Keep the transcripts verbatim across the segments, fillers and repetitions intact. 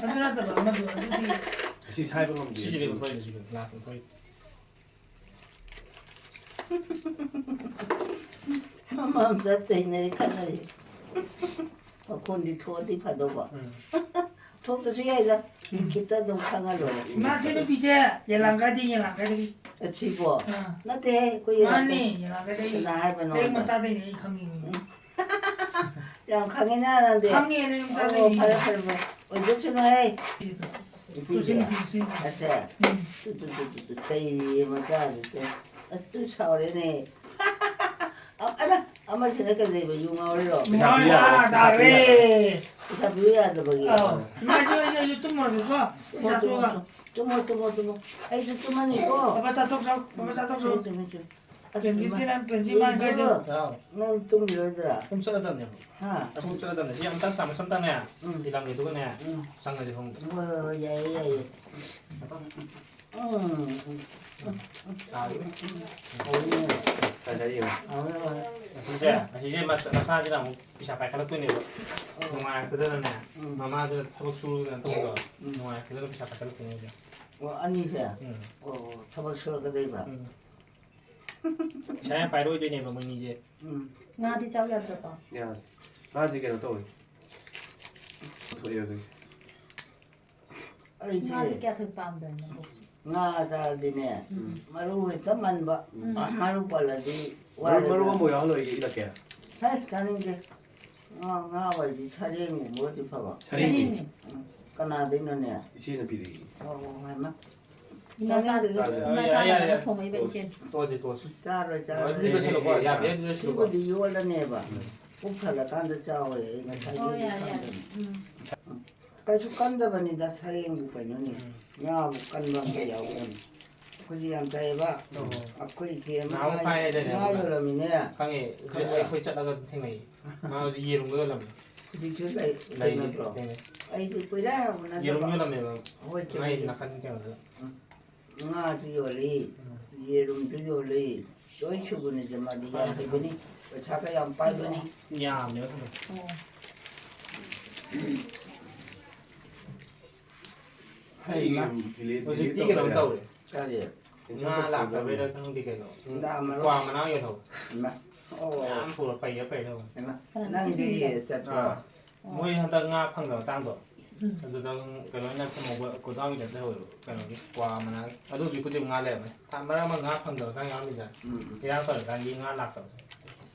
ꯑꯗꯨ ꯅꯠꯇꯕ ꯑꯃꯗꯨ, ꯑꯗꯨꯗꯤ ꯑꯁꯤ ꯁꯥꯏꯕ ꯉꯝꯗꯦ꯫ ꯁꯤꯁꯦ ꯀꯩꯅꯣ ꯊꯣꯛꯏꯗꯣ, ꯁꯤ ꯀꯩꯅꯣ? ꯂꯥꯛꯄ ꯊꯣꯛꯏꯗꯣ꯫ ꯃꯃꯥ ꯃꯆꯥ ꯆꯩꯅꯔꯤ ꯈꯠꯅꯔꯤ꯫ ꯃꯈꯣꯟꯗꯤ ꯊꯣꯛꯑꯗꯤ ꯐꯗꯧꯕ꯫ ꯎꯝ꯫ ꯊꯣꯛꯇ꯭ꯔꯁꯨ ꯌꯥꯏꯗ꯫ ꯈꯤꯇ ꯑꯗꯨꯝ ꯈꯪꯉ ꯂꯣꯏꯔꯦ꯫ ꯏꯃꯥ, ꯁꯤ ꯅꯨꯄꯤꯁꯦ ꯌꯦꯂꯥꯡ ꯀꯥꯏꯗꯒꯤ, ꯌꯦꯂꯥꯡ ꯀꯥꯏꯗꯒꯤ꯫ ꯑꯁꯤꯕꯣ? ꯑꯥ꯫ ꯅꯠꯇꯦꯍꯦ, ꯑꯩꯈꯣꯏ ꯌꯦꯂꯥꯡ ꯃꯥꯅꯦ, ꯀꯥꯏ-, ꯌꯦꯂꯥꯡ ꯀꯥꯏꯗꯒꯤ꯫ ꯀꯅꯥ ꯍꯥꯏꯕꯅꯣ? ꯂꯩ ꯃꯆꯥꯗꯩꯅꯦ, ꯑꯩ ꯈꯪꯉꯤꯅꯦ꯫ ꯎꯝ꯫ ꯌꯥꯝ ꯈꯪꯉꯤꯅ ꯅꯪꯗꯤ꯫ ꯈꯪꯉꯦ, ꯅꯪ ꯌꯨꯝ ꯑꯣ, ꯆꯥꯗꯣꯏꯅꯤ꯫ ꯐꯔꯦ, ꯐꯔꯦ, ꯐꯔꯦ꯫ ꯑꯣꯏꯖꯁꯅꯨꯍꯦ꯫ ꯅꯨꯄꯤꯁꯦ꯫ ꯇꯨꯁꯤꯟ, ꯇꯨꯁꯤꯟ꯫ ꯑꯁꯦ꯫ ꯎꯝ꯫ ꯇꯨ, ꯇꯨ, ꯇꯨ, ꯇꯨ, ꯇꯨ, ꯆꯩꯔꯤꯌꯦ ꯃꯆꯥꯁꯤꯁꯦ꯫ ꯑꯁ, ꯇꯨ ꯁꯥꯎꯔꯦꯅꯦ꯫ ꯑ-, ꯑꯃ, ꯑꯃꯁꯤꯅ ꯀꯩꯗꯧꯕ? ꯌꯨ ꯉꯥꯎꯔꯤꯔꯣ? ꯄꯩꯁꯥ ꯄꯤꯌꯨ ꯌꯥꯗꯕ꯫ ꯇꯥꯔꯦ꯫ ꯄꯩꯁꯥ ꯄꯤꯌꯨ ꯌꯥꯗꯕꯒꯤ꯫ ꯑꯧ꯫ ꯏꯃꯥ, ꯑꯩꯁꯨ, ꯑꯩꯁꯨ, ꯑꯩꯁꯨ ꯇꯨꯝꯃꯨꯔꯒꯦꯀꯣ꯫ ꯇꯨꯝꯃꯣ, ꯆꯥ ꯇꯨꯝꯃꯣ, ꯇꯣꯛꯑꯒ꯫ ꯇꯨꯝꯃꯣ, ꯇꯨꯝꯃꯣ, ꯇꯨꯝꯃꯣ꯫ ꯑꯩꯁꯨ ꯇꯨꯝꯃꯅꯤꯀꯣ꯫ ꯕꯕꯥ, ꯆꯥ ꯇꯣꯛ ꯆꯥꯎ꯫ ꯕꯕꯥ, ꯆꯥ ꯇꯣꯛ ꯆꯥꯎ꯫ ꯆꯨꯝꯃꯦ, ꯆꯨꯝꯃꯦ, ꯆꯨꯝꯃꯦ꯫ ꯑꯁ, ꯄ꯭ꯔꯦꯝꯖꯤꯠꯁꯤꯅ, ꯏꯃꯥ, ꯄ꯭ꯔꯦꯝꯖꯤꯠ ꯃꯥꯅ ꯍꯥꯏꯁꯦ꯫ ꯏꯃꯥ, ꯍꯥꯎ꯫ ꯅꯪ ꯇꯨꯝꯈꯤꯔꯣꯏꯗ꯭ꯔꯥ? ꯁꯨꯝ ꯆꯠꯂꯗꯕꯅꯦ꯫ ꯍꯥ? ꯁꯨꯝ ꯆꯠꯂꯗꯕꯅꯦ꯫ ꯁꯤ ꯑꯝꯇꯪ ꯆꯥꯝꯃꯁ ꯑꯝꯇꯪꯅꯦ꯫ ꯎꯝ꯫ ꯊꯤꯜꯂꯝꯒꯦ, ꯑꯗꯨꯒꯅꯦ, ꯎꯝ꯫ ꯆꯪꯉꯁꯦ ꯐꯃꯨꯡꯗ꯫ ꯍꯣꯏ, ꯍꯣꯏ, ꯍꯣꯏ, ꯌꯥꯏꯌꯦ, ꯌꯥꯏꯌꯦ꯫ ꯎꯝ, ꯎꯝ, ꯎꯝ, ꯎꯝ, ꯎꯝ, ꯎꯝ꯫ ꯍꯥꯎꯋꯤꯅꯦ꯫ ꯐꯖꯩꯌꯦ꯫ ꯍꯥꯎꯋꯦ, ꯍꯥꯎꯋꯦ꯫ ꯑꯁꯤꯁꯦ, ꯑꯁꯤꯁꯦ ꯃꯁ-, ꯃꯁꯥꯁꯤꯅ ꯑꯃꯨꯛ ꯄꯩꯁꯥ ꯄꯥꯏꯈꯠꯂꯛꯇꯣꯏꯅꯦꯕ꯫ ꯑꯣ꯫ ꯅꯨꯡꯉꯥꯏꯔꯛꯇꯗꯅꯅꯦ, ꯎꯝ꯫ ꯃꯃꯥꯗꯨꯅ ꯊꯕꯛ ꯁꯨꯔꯒ ꯀꯩꯅꯣ ꯇꯧꯕꯗꯣ, ꯎꯝ꯫ ꯅꯨꯡꯉꯥꯏꯔꯛꯇꯗꯅ ꯄꯩꯁꯥ ꯄꯥꯏꯈꯠꯂꯛꯇꯣꯏꯅꯦ ꯍꯧꯖꯤꯛ꯫ ꯑꯣ, ꯑꯅꯤꯁꯦ? ꯎꯝ꯫ ꯑꯣ, ꯑꯣ, ꯊꯕꯛ ꯁꯨꯔꯛꯀꯗꯣꯏꯕ? ꯎꯝ꯫ ꯄꯩꯁꯥ ꯌꯥꯝ ꯄꯥꯏꯔꯛꯑꯣꯏꯗꯣꯏꯅꯦꯕ ꯃꯣꯏꯅꯤꯁꯦ꯫ ꯎꯝ꯫ ꯉꯥꯗꯤ ꯆꯥꯎ ꯌꯥꯗ꯭ꯔꯕꯣ? ꯌꯥꯔꯦ꯫ ꯉꯥꯁꯦ ꯀꯩꯅꯣ ꯇꯧꯋꯦ꯫ ꯄꯨꯊꯣꯛꯑꯦ ꯑꯗꯨꯒꯤ꯫ ꯑꯩꯁꯦ ꯉꯥꯗꯤ ꯀꯌꯥ ꯊꯣꯏ ꯄꯥꯝꯗꯕꯅꯦ꯫ ꯉꯥ ꯆꯥꯔꯗꯤꯅꯦ, ꯎꯝ꯫ ꯃꯔꯨ ꯍꯦꯛꯇ ꯃꯟꯕ꯫ ꯎꯝ꯫ ꯃꯔꯨ ꯄꯜꯂꯗꯤ ꯃꯔꯨ, ꯃꯔꯨ ꯋꯥꯔꯦꯗꯅ꯫ ꯑꯃꯐꯥꯎ ꯌꯥꯎꯍꯜꯂꯣꯏꯒꯦ, ꯏꯜꯂꯛꯀꯦ꯫ ꯍꯦ, ꯆꯥꯅꯤꯡꯗꯦ꯫ ꯉꯥ, ꯉꯥ ꯑꯣꯏꯔꯗꯤ ꯁꯔꯦꯡꯒꯨꯝꯕ ꯑꯣꯏꯔꯗꯤ ꯐꯕ꯫ ꯁꯔꯦꯡꯗꯤ? ꯁꯔꯦꯡꯅꯦ꯫ ꯎꯝ, ꯀꯅꯥꯗꯩꯅꯣꯅꯦ? ꯏꯆꯦꯅ ꯄꯤꯔꯛꯏ꯫ ꯑꯣ, ꯑꯣ, ꯍꯥꯏꯃ꯫ ꯏꯃꯥ ꯆꯥꯅꯤꯡꯗꯦ꯫ ꯆꯥꯅꯕ, ꯏꯃꯥ ꯌꯥꯔꯦ, ꯌꯥꯔꯦ, ꯆꯥꯅꯕ ꯌꯥꯔꯦ꯫ ꯊꯣꯡꯉꯛꯏꯕ ꯇꯣꯛꯑꯁꯤ, ꯏꯆꯦꯅ꯫ ꯇꯣꯛꯑꯁꯤ, ꯇꯣꯛꯑꯁꯤ꯫ ꯆꯥꯔꯣꯏ, ꯆꯥꯔꯣꯏ꯫ ꯑꯗꯨꯗꯤ ꯂꯣꯏꯁꯤꯜꯂꯣꯀꯣ꯫ ꯌꯥꯗꯦ, ꯑꯗꯨꯗꯤ ꯂꯣꯏꯁꯤꯜꯂꯣꯀꯣ꯫ ꯁꯤꯕꯨꯗꯤ ꯌꯣꯜꯂꯅꯦꯕ꯫ ꯎꯝ꯫ ꯄꯨꯛ ꯊꯜꯂꯀꯥꯟꯗ ꯆꯥꯎꯋꯦ, ꯑꯩ ꯉꯁꯥꯏꯒꯤ ꯑꯣ, ꯌꯥꯔꯦ, ꯌꯥꯔꯦ꯫ ꯈꯪꯗꯕꯅꯤ꯫ ꯎꯝ꯫ ꯀꯩꯁꯨ ꯀꯟꯗꯕꯅꯤꯗ, ꯁꯔꯦꯡꯕꯨ ꯀꯩꯅꯣꯅꯦ꯫ ꯎꯝ꯫ ꯉꯥꯕꯨ ꯀꯟꯕ ꯑꯝꯇ ꯌꯥꯎꯗꯕꯅꯤ꯫ ꯑꯩꯈꯣꯏꯗꯤ ꯌꯥꯝ ꯆꯥꯏꯌꯦꯕ꯫ ꯑꯣ꯫ ꯑꯩꯈꯣꯏ ꯏꯆꯦ ꯑꯃ ꯅꯍꯥꯟꯃꯨꯛ ꯉꯥ, ꯍꯥꯏ ꯍꯥꯏꯗꯥꯏꯅꯦ ꯉꯥ ꯑꯃꯅ? ꯌꯣꯜꯂꯝꯃꯤꯅꯦ꯫ ꯈꯪꯉꯦ, ꯑꯩꯈꯣꯏ, ꯈꯪꯕ꯭ꯔꯥ? ꯑꯩꯈꯣꯏ ꯆꯠꯂꯒ ꯊꯦꯡꯅꯩ꯫ ꯃꯥ ꯍꯧꯖꯤꯛ ꯌꯦꯔꯨꯝꯒ ꯌꯣꯜꯂꯝꯃꯦ꯫ ꯍꯧꯖꯤꯛꯁꯨ ꯂꯩ, ꯂꯩ, ꯂꯩꯅꯕ꯭ꯔꯣ? ꯂꯩ꯫ ꯑꯩꯗꯤ ꯀꯨꯏꯔꯦ ꯎꯅꯗꯕ꯫ ꯌꯦꯔꯨꯝ ꯌꯣꯜꯂꯝꯃꯦꯕ꯫ ꯍꯣꯏ, ꯃꯥꯏ ꯆꯨꯝꯃꯤ, ꯆꯨꯝꯃꯤ꯫ ꯅꯥꯀꯟ ꯀꯩꯅꯣꯗ꯫ ꯎꯝ꯫ ꯉꯥꯁꯨ ꯌꯣꯜꯂꯤ, ꯎꯝ꯫ ꯌꯦꯔꯨꯝꯁꯨ ꯌꯣꯜꯂꯤ, ꯂꯣꯏ ꯁꯨꯕꯅꯤꯗ ꯃꯥꯗꯤ, ꯌꯥꯝ ꯍꯩꯕꯅꯤ, ꯄꯩꯁꯥꯒ ꯌꯥꯝ ꯄꯥꯏꯕꯅꯤ꯫ ꯌꯥꯝꯅꯦꯕ ꯊꯝꯃꯦ꯫ ꯑꯣ꯫ ꯍꯧꯖꯤꯛꯇꯤ ꯀꯩꯅꯣꯝ ꯇꯧꯔꯦ꯫ ꯀꯔꯤ? ꯉꯥ ꯂꯥꯛꯇꯕꯩꯔꯥ ꯈꯪꯗꯦ ꯀꯩꯅꯣ꯫ ꯂꯥꯛꯑꯝꯃꯔꯣꯏ꯫ ꯀ꯭ꯋꯥ ꯃꯅꯥ ꯌꯣꯜꯍꯧꯕ꯫ ꯏꯃꯥ꯫ ꯑꯣ꯫ ꯃꯌꯥꯝ ꯄꯨꯔ ꯄꯩꯔ ꯄꯩꯔ ꯍꯧꯔꯦ꯫ ꯏꯃꯥ꯫ ꯀꯅꯥ? ꯅꯪꯗꯤ ꯁꯤꯁꯨ ꯌꯦꯡꯉꯦ꯫ ꯆꯠꯄ꯭ꯔꯣ? ꯑꯥ꯫ ꯃꯣꯏ ꯍꯟꯗꯛ ꯉꯥ ꯐꯪꯗꯕ ꯃꯇꯥꯡꯗꯣ꯫ ꯎꯝ꯫ ꯑꯗꯨꯗ ꯀꯩꯅꯣ ꯑꯩꯅ ꯊꯝꯍꯧꯕ ꯒꯣꯗꯥꯎꯟꯒꯤꯗ ꯂꯩꯍꯧꯋꯦꯕ꯫ ꯀꯩꯅꯣꯒꯤ ꯀ꯭ꯋꯥ ꯃꯅꯥ꯫ ꯑꯗꯨ ꯍꯧꯖꯤꯛꯄꯨꯗꯤ ꯉꯥ ꯂꯩꯔꯝꯃꯦ꯫ ꯊꯥ ꯃꯔꯛ ꯑꯃ ꯉꯥ ꯐꯪꯗꯕ ꯃꯇꯥꯡ ꯌꯥꯎꯔꯝꯃꯤꯗꯅ꯫ ꯎꯝ, ꯎꯝ꯫ ꯏꯔꯥꯡ ꯇꯧꯔꯤꯀꯥꯟꯒꯤ ꯉꯥ ꯂꯥꯛꯇꯕ꯫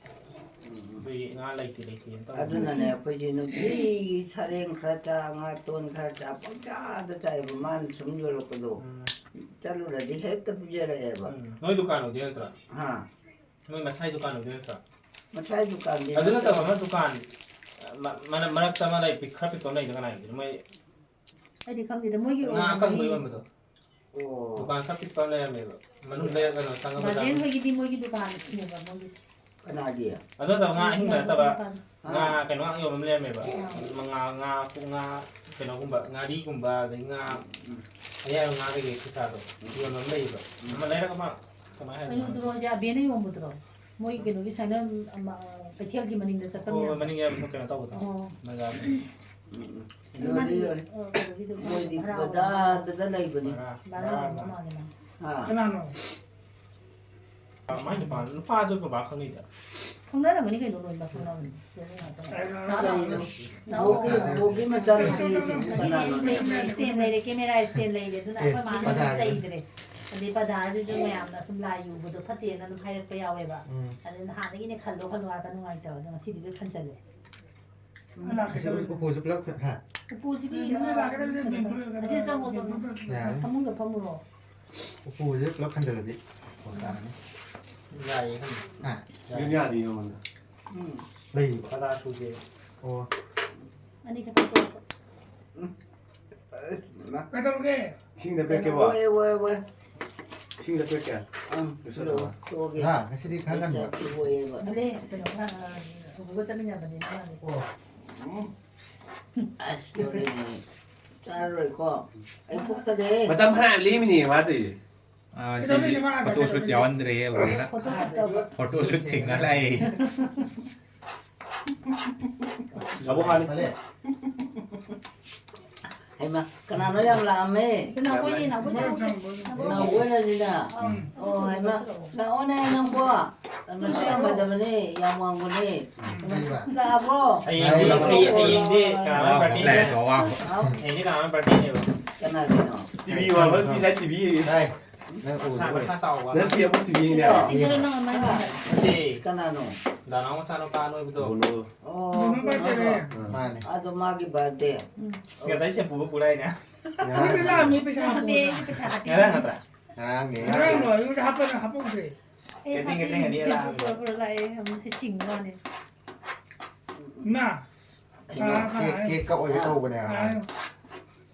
ꯎꯝ, ꯎꯝ꯫ ꯑꯗꯨꯒꯤ ꯉꯥ ꯂꯩꯇꯦ ꯂꯩꯇꯦꯅ ꯇꯧꯕ꯫ ꯑꯗꯨꯅꯅꯦ ꯑꯩꯈꯣꯏꯁꯦ ꯅꯨꯡꯇꯤꯒꯤ ꯁꯔꯦꯡ ꯈꯔ ꯆꯥ, ꯉꯥ ꯇꯣꯟ ꯈꯔ ꯆꯥ, ꯄꯪꯆꯥꯗ ꯆꯥꯏꯕ ꯃꯥꯅ ꯁꯨꯝ ꯌꯣꯜꯂꯛꯄꯗꯣ꯫ ꯎꯝ꯫ ꯆꯠꯂꯨꯔꯗꯤ ꯍꯦꯛꯇ ꯄꯤꯖꯔꯛꯑꯦꯕ꯫ ꯎꯝ꯫ ꯅꯣꯏ ꯗꯨꯀꯥꯟ ꯑꯣꯏꯗꯣꯏ ꯅꯠꯇ꯭ꯔꯥ? ꯍꯥ꯫ ꯅꯣꯏ ꯃꯁꯥꯏ ꯗꯨꯀꯥꯟ ꯑꯣꯏꯗꯣꯏ ꯅꯠꯇ꯭ꯔꯥ? ꯃꯁꯥꯏ ꯗꯨꯀꯥꯟꯗꯤ ꯑꯗꯨ ꯅꯠꯇꯕ ꯅꯠꯇꯕ꯫ ꯑꯃ ꯗꯨꯀꯥꯟ, ꯃ-, ꯃꯔꯛ-, ꯃꯔꯛꯇ ꯑꯃ ꯂꯩ, ꯄꯤꯛ-, ꯈꯔ ꯄꯤꯛꯄ ꯑꯃ ꯂꯩꯗꯅ ꯀꯅꯥꯒꯤꯅꯣ? ꯃꯣꯏ ꯑꯩꯗꯤ ꯈꯪꯗꯦꯗ, ꯃꯣꯏꯒꯤ ꯉꯥ ꯑꯣꯏꯔꯝꯒꯅꯤ꯫ ꯑꯀꯪꯕ ꯌꯣꯟꯕꯗꯣ꯫ ꯑꯣ꯫ ꯗꯨꯀꯥꯟ ꯈꯔ ꯄꯤꯛꯄ ꯑꯃ ꯂꯩꯔꯝꯃꯦꯕ꯫ ꯃꯅꯨꯡꯗ ꯀꯩꯅꯣ ꯆꯪꯉꯒ ꯕꯥꯖꯦꯟ ꯍꯣꯏꯒꯤꯗꯤ ꯃꯣꯏꯒꯤ ꯗꯨꯀꯥꯟꯅꯦꯕ ꯃꯣꯏꯒꯤ꯫ ꯀꯅꯥꯒꯤ? ꯑꯗꯨ ꯅꯠꯇꯕ ꯉꯥ ꯑꯍꯤꯡꯕ ꯅꯠꯇꯕ, ꯑꯥ꯫ ꯉꯥ ꯀꯩꯅꯣ ꯉꯥꯛ ꯌꯣꯟꯕ ꯑꯃ ꯂꯩꯔꯝꯃꯦꯕ꯫ ꯑꯥ꯫ ꯉꯥ, ꯉꯥ, ꯉꯥ ꯀꯩꯅꯣꯒꯨꯝꯕ, ꯉꯥꯔꯤꯒꯨꯝꯕ, ꯑꯗꯩ ꯉꯥ ꯎꯝ꯫ ꯑꯌꯥꯏꯕ ꯉꯥ ꯀꯩꯀꯩ ꯀꯩꯀꯥꯗꯣ ꯌꯣꯟꯕ ꯑꯃ ꯂꯩꯌꯦꯕ꯫ ꯎꯝ꯫ ꯑꯃ ꯂꯩꯔꯒ ꯑꯃ ꯀꯃꯥꯏ ꯍꯥꯏꯗꯣꯏꯅꯣ? ꯀꯩꯅꯣꯗꯨꯔꯣ, ꯍꯧꯖꯤꯛ ꯑꯕꯦꯅ ꯌꯣꯟꯕꯗꯨꯔꯣ? ꯃꯣꯏ ꯀꯩꯅꯣꯒꯤ ꯁꯥꯏꯅ, ꯑꯃ, ꯀꯩꯊꯦꯜꯒꯤ ꯃꯅꯤꯡꯗ ꯆꯠꯄ ꯍꯣꯏ, ꯍꯣꯏ, ꯃꯌꯥꯝꯗꯣ? ꯃꯅꯤꯡꯒꯤ ꯀꯩꯅꯣ ꯇꯧꯕꯗꯣ, ꯑꯣ꯫ ꯕꯖꯥꯔ꯫ ꯎꯝ, ꯎꯝ꯫ ꯃꯥꯗꯤ, ꯌꯣꯜꯂꯤ, ꯌꯣꯜꯂꯤ꯫ ꯑ, ꯀꯩꯅꯣꯒꯤꯗꯣ ꯃꯣꯏꯗꯤ ꯚꯔꯥ ꯑꯣꯏꯕ꯫ ꯕꯖꯥꯔꯗ ꯂꯩꯕꯅꯤ꯫ ꯚꯔꯥ, ꯚꯔꯥ ꯚꯔꯥ ꯑꯣꯏꯕ ꯑꯣꯏꯕ꯫ ꯃꯥꯜꯂꯦ ꯃꯥ꯫ ꯍꯥ꯫ ꯀꯅꯥꯅꯣ? ꯃꯥꯏ ꯅꯨꯄꯥ, ꯅꯨꯄꯥꯗꯨ ꯕꯕꯥ ꯈꯪꯅꯩꯗ꯫ ꯈꯪꯅꯔꯝꯒꯅꯤ ꯀꯩꯅꯣ, ꯂꯣꯏꯅ ꯈꯪꯅꯕꯅꯤ꯫ ꯀꯩꯅꯣ? ꯅꯥꯎ, ꯕꯣꯒꯤ, ꯅꯥꯎ꯫ ꯕꯣꯒꯤ ꯃꯆꯥꯅꯨꯄꯤ ꯀꯅꯥꯅꯣ? ꯁꯤꯗꯤ ꯀꯅꯥꯅꯣ? ꯂꯩ, ꯂꯩ, stand ꯂꯩꯔꯦ, camera stand ꯂꯩꯔꯦ, ꯑꯗꯨꯅ ꯑꯦ, ꯑꯩꯈꯣꯏ ꯃꯥꯅ ꯑꯗꯨꯝ ꯄꯗꯥꯔꯗꯨ꯫ ꯆꯩꯗ꯭ꯔꯦ꯫ ꯑꯗꯩ ꯄꯗꯥꯔꯗꯨꯁꯨ ꯃꯌꯥꯝꯅ ꯁꯨꯝ ꯂꯥꯏ ꯌꯨꯕꯗꯣ ꯐꯠꯇꯦꯅ ꯑꯗꯨꯝ ꯍꯥꯏꯔꯛꯄ ꯌꯥꯎꯋꯦꯕ꯫ ꯎꯝ꯫ ꯑꯗꯨ ꯅꯍꯥꯟꯗꯒꯤꯅꯦ ꯈꯜꯂꯣ ꯈꯜꯂꯣ ꯍꯥꯏꯔꯒ ꯅꯨꯡꯉꯥꯏꯇꯕ, ꯑꯗꯣ ꯉꯁꯤꯗꯤ ꯂꯣꯏ ꯈꯟꯖꯜꯂꯦ꯫ ꯀꯅꯥ ꯑꯁꯤ ꯀꯩꯗꯧꯔꯤꯅꯣ? ꯎꯄꯨꯁꯨ ꯄꯨꯂꯞ ꯈ-, ꯍꯥ? ꯎꯄꯨꯁꯤꯗꯤ, ꯅꯪ ꯑ, ꯂꯥꯛꯀꯗꯕꯗꯤ ꯀꯩꯅꯣ, ꯕꯦꯡꯒ꯭ꯂꯣꯔ ꯑꯁꯤꯗ ꯆꯪꯉꯣ, ꯆꯪꯉꯣ꯫ ꯌꯥꯔꯅꯤ꯫ ꯐꯃꯨꯡꯗ ꯐꯝꯃꯨꯔꯣ꯫ ꯎꯄꯨꯁꯦ ꯄꯨꯂꯞ ꯈꯟꯖꯜꯂꯗꯤ ꯄꯣꯁ ꯇꯥꯔꯅꯤ꯫ ꯌꯥꯏꯌꯦ, ꯈꯪꯉꯦ꯫ ꯍꯥ? ꯌꯨꯝ ꯌꯥꯗꯦ ꯅꯉꯣꯟꯗ꯫ ꯎꯝ꯫ ꯂꯩꯔꯤꯕꯣ? ꯀꯗꯥ ꯁꯨꯗꯦ꯫ ꯑꯣ꯫ ꯑꯅꯤ ꯈꯛꯇꯪ ꯄꯨꯔꯛꯄ꯫ ꯎꯝ꯫ ꯑꯁ, ꯏꯃꯥ꯫ ꯀꯩꯗꯧꯔꯒꯦ? ꯏꯁꯤꯡꯗ ꯄꯦꯛꯀꯦꯕꯣ? ꯀꯩꯅꯣ, ꯋꯥꯏ, ꯋꯥꯏ, ꯋꯥꯏ꯫ ꯏꯁꯤꯡꯗ ꯄꯦꯛꯀꯦ? ꯑꯪ, ꯂꯣꯏꯁꯜꯂꯣ꯫ ꯇꯣꯛꯑꯒꯦ꯫ ꯍꯥ, ꯉꯁꯤꯗꯤ ꯈꯔ ꯉꯟꯕ? ꯆꯥꯛꯁꯨ ꯋꯥꯏꯌꯦꯕ꯫ ꯑꯗꯩ ꯀꯩꯅꯣ, ꯑ, ꯄꯨꯄꯨꯒ ꯆꯠꯃꯤꯟꯅꯕꯅꯤꯅ ꯃꯥꯗꯤ꯫ ꯑꯣ꯫ ꯎꯝ꯫ ꯑꯁ, ꯂꯣꯏꯔꯦꯅꯦ꯫ ꯆꯥꯔꯔꯣꯏꯀꯣ꯫ ꯑꯩ ꯄꯨꯛ ꯊꯜꯂꯦ꯫ ꯃꯇꯝ ꯐꯅꯌꯥꯝ ꯂꯦꯝꯃꯤꯅꯦ ꯃꯥ ꯇꯧꯔꯤꯁꯦ꯫ ꯑ, ꯁꯤꯗꯤ ꯀꯩꯗꯧꯔꯤꯅꯣ ꯃꯥ? ꯐꯣꯇꯣ ꯁꯨꯠ ꯌꯥꯎꯍꯟꯗ꯭ꯔꯦ ꯑꯃꯨꯛ ꯍꯟꯅ꯫ ꯐꯣꯇꯣ ꯁꯨꯠ ꯇꯧꯕ꯫ ꯐꯣꯇꯣ ꯁꯨꯠ ꯊꯦꯡꯅ ꯂꯥꯛꯑꯦ꯫ ꯌꯥꯕꯣ ꯍꯥꯟꯅ꯫ ꯐꯔꯦ꯫ ꯍꯩꯃ, ꯀꯅꯥꯅꯣ ꯌꯥꯝ ꯂꯥꯛꯑꯝꯃꯦ? ꯅꯥꯎꯕꯣꯏꯅꯦ, ꯅꯥꯎꯕꯣꯏ ꯆꯠꯂꯣ꯫ ꯅꯥꯎꯕꯣꯏꯅ ꯁꯤꯗ? ꯎꯝ꯫ ꯑꯣ, ꯍꯩꯃ, ꯂꯥꯛꯑꯣꯅꯦ ꯅꯪꯕꯣ꯫ ꯃꯁꯤ ꯌꯥꯝ ꯐꯖꯕꯅꯦ, ꯌꯥꯝ ꯋꯥꯡꯕꯅꯦ꯫ ꯎꯝ꯫ ꯂꯥꯛꯑꯕ꯭ꯔꯣ? ꯍꯌꯦꯡꯗꯤ, ꯍꯌꯦꯡ, ꯍꯌꯦꯡꯗꯤ ꯀꯅꯥꯅꯣ ꯕꯥꯔꯗꯦꯅꯦꯕ? ꯂꯥꯛꯑꯣ꯫ ꯍꯌꯦꯡꯗꯤ ꯀꯅꯥꯅꯣ ꯕꯥꯔꯗꯦꯅꯦꯕ? ꯀꯅꯥꯒꯤꯅꯣ? ꯇꯤ ꯚꯤ ꯋꯥꯡꯕ ꯅꯨꯄꯤ ꯁꯥꯏ ꯇꯤ ꯚꯤ꯫ ꯅꯪ ꯃꯁꯥ, ꯎꯗ꯭ꯔꯣ? ꯃꯁꯥ ꯆꯥꯎꯕ꯫ ꯅꯪ ꯄꯤ ꯑꯃ ꯇꯤ ꯚꯤꯅꯦ꯫ ꯆꯤꯡꯒꯜꯂꯣ ꯅꯪ ꯑꯃ ꯅꯠꯇꯦ꯫ ꯀꯅꯥꯅꯣ? ꯗꯥ ꯅꯥꯎ ꯃꯆꯥꯅꯨꯄꯥ ꯑꯅꯣꯏꯕꯗꯣ꯫ ꯕꯣꯅꯣ꯫ ꯑꯣ, ꯕꯣꯅꯣ ꯕꯥꯔꯗꯦꯅꯦ꯫ ꯃꯥꯅꯦ꯫ ꯑꯗꯣ ꯃꯥꯒꯤ ꯕꯥꯔꯗꯦ꯫ ꯎꯝ꯫ ꯑꯁ, ꯉꯁꯥꯏ ꯁꯦꯝꯄꯨ ꯑꯃ ꯄꯨꯔꯛꯏꯅꯦ꯫ ꯉꯔꯥꯡ ꯅꯠꯇ꯭ꯔꯥ? ꯄꯩꯁꯥ ꯍꯥꯞꯄꯦ, ꯑꯩꯁꯨ ꯄꯩꯁꯥ ꯍꯥꯞꯄꯦ꯫ ꯉꯔꯥꯡ ꯅꯠꯇ꯭ꯔꯥ? ꯉꯔꯥꯡꯅꯦ꯫ ꯉꯔꯥꯡꯂꯣ? ꯑꯩꯉꯣꯟꯗ ꯍꯥꯞꯄ, ꯍꯥꯞꯄꯧꯗ꯭ꯔꯦ꯫ ꯑꯩ ꯀꯦꯇ꯭ꯔꯤꯡ, ꯀꯦꯇ꯭ꯔꯤꯡ ꯍꯥꯞꯄꯦ, ꯑꯅꯤ ꯁꯦꯝꯄꯨ ꯂꯥꯛꯑꯝꯃꯦ꯫ ꯄꯨꯔꯛ, ꯄꯨꯔꯛ ꯂꯥꯛꯑꯦ, ꯑꯃꯨꯛ ꯁꯤꯡꯕ ꯋꯥꯅꯦ꯫ ꯏꯃꯥ, ꯀꯦꯛ, ꯀꯦꯛ ꯀꯛꯑꯣꯏꯒꯦ ꯇꯧꯕꯅꯦ꯫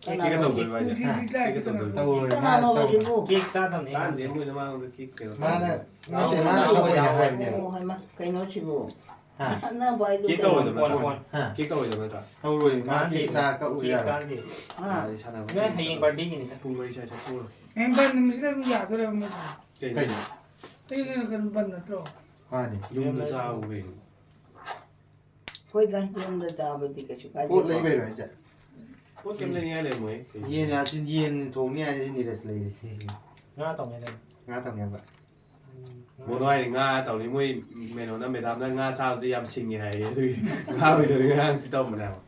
ꯀꯦꯛ ꯀꯩꯒ ꯇꯧꯗꯣꯏꯕ ꯍꯥꯏꯁꯦ? ꯀꯦꯛ ꯀꯩꯒ ꯇꯧꯗꯣꯏꯕ? ꯇꯧꯔꯣꯏ, ꯃꯥ ꯀꯅꯥꯅꯣꯕ ꯇꯧꯔꯣꯏ꯫ ꯁꯤꯕꯨ? ꯀꯦꯛ ꯆꯥꯗꯕꯅꯦ꯫ ꯀꯥꯟꯗꯦ, ꯃꯣꯏꯅ ꯃꯥꯉꯣꯟꯗ ꯀꯦꯛ ꯀꯩꯅꯣ ꯃꯥꯅ, ꯇꯧꯗꯣꯏꯕ꯫ ꯅꯠꯇꯦ, ꯃꯥꯅ ꯀꯛꯑꯣꯏꯅꯦ ꯍꯥꯏꯕꯅꯦ꯫ ꯑꯣ, ꯍꯩꯃꯥ, ꯀꯩꯅꯣ ꯁꯤꯕꯨ? ꯍꯥ? ꯈꯠꯅꯕ ꯍꯥꯏꯗꯨ ꯀꯦꯛ ꯀꯩꯅꯣ? ꯇꯧꯔꯣꯏꯗꯕ ꯅꯠꯇ꯭ꯔꯣ? ꯍꯥ? ꯀꯦꯛ ꯇꯧꯔꯣꯏꯗꯕ ꯅꯠꯇ꯭ꯔꯣ? ꯇꯧꯔꯣꯏ, ꯃꯥ ꯀꯥꯟꯗꯦ, ꯀꯦꯛ ꯆꯥ ꯀꯛꯎ ꯀꯦꯛ ꯌꯥꯔꯣꯏ꯫ ꯀꯥꯟꯗꯦ꯫ ꯑꯥ꯫ ꯑꯗꯩ ꯁꯥꯟꯅꯕ ꯅꯣꯏ ꯍꯌꯦꯡ ꯕꯥꯔꯗꯦꯒꯤꯅꯤꯗ꯫ ꯄꯨꯡ ꯃꯔꯤ ꯁ꯭ꯋꯥꯏ ꯆꯠꯊꯣꯛꯎꯔꯣ꯫ ꯍꯌꯦꯡ ꯕꯟ ꯅꯨꯃꯤꯠꯁꯤꯗ ꯑꯗꯨꯝ ꯌꯥꯗꯣꯏꯔꯕ ꯃꯣꯏꯁꯦ? ꯀꯩꯅꯣ? ꯀꯩꯅꯣ? ꯑꯩ ꯀꯩꯅꯣ, ꯀꯩꯅꯣ ꯕꯟ ꯅꯠꯇ꯭ꯔꯣ? ꯃꯥꯅꯦ꯫ ꯌꯨꯝꯗ ꯆꯥꯎ ꯀꯩꯅꯣ꯫ ꯍꯣꯏꯗ, ꯌꯨꯝꯗ ꯆꯥꯕꯗꯤ ꯀꯩꯁꯨ ꯀꯥꯏꯗꯦꯀꯣ꯫ ꯄꯣꯠ ꯂꯩꯕꯩꯔꯣ ꯍꯥꯏꯁꯦ? ꯄꯣꯠ ꯀꯩꯝ ꯂꯩꯅꯤꯡꯉꯥꯏ ꯂꯩꯔꯝꯃꯣꯏ꯫ ꯌꯦꯟ ꯌꯥ-, ꯌꯦꯟ ꯊꯣꯡꯅꯤ ꯍꯥꯏꯔꯗꯤ ꯅꯤꯔꯖ ꯂꯩꯔꯤꯁꯤ꯫ ꯉꯥ ꯊꯣꯡꯉꯦ ꯂꯩ꯫ ꯉꯥ ꯊꯣꯡꯉꯦꯕ꯫ ꯎꯝ꯫ ꯕꯣꯅꯣ ꯍꯥꯏꯅꯤ ꯉꯥ ꯇꯧꯅꯤ꯫ ꯃꯣꯏ ꯃꯦꯅꯣꯅ ꯃꯦꯗꯥꯝꯅ ꯉꯥ ꯆꯥꯕꯁꯦ ꯌꯥꯝ ꯁꯤꯡꯉꯦ ꯍꯥꯏꯌꯦ꯫ ꯑꯗꯨꯒꯤ ꯉꯥ ꯑꯣꯏꯗꯕꯅꯤ ꯉꯔꯥꯡ ꯇꯧꯕꯅꯦ ꯍꯥꯏꯕ꯫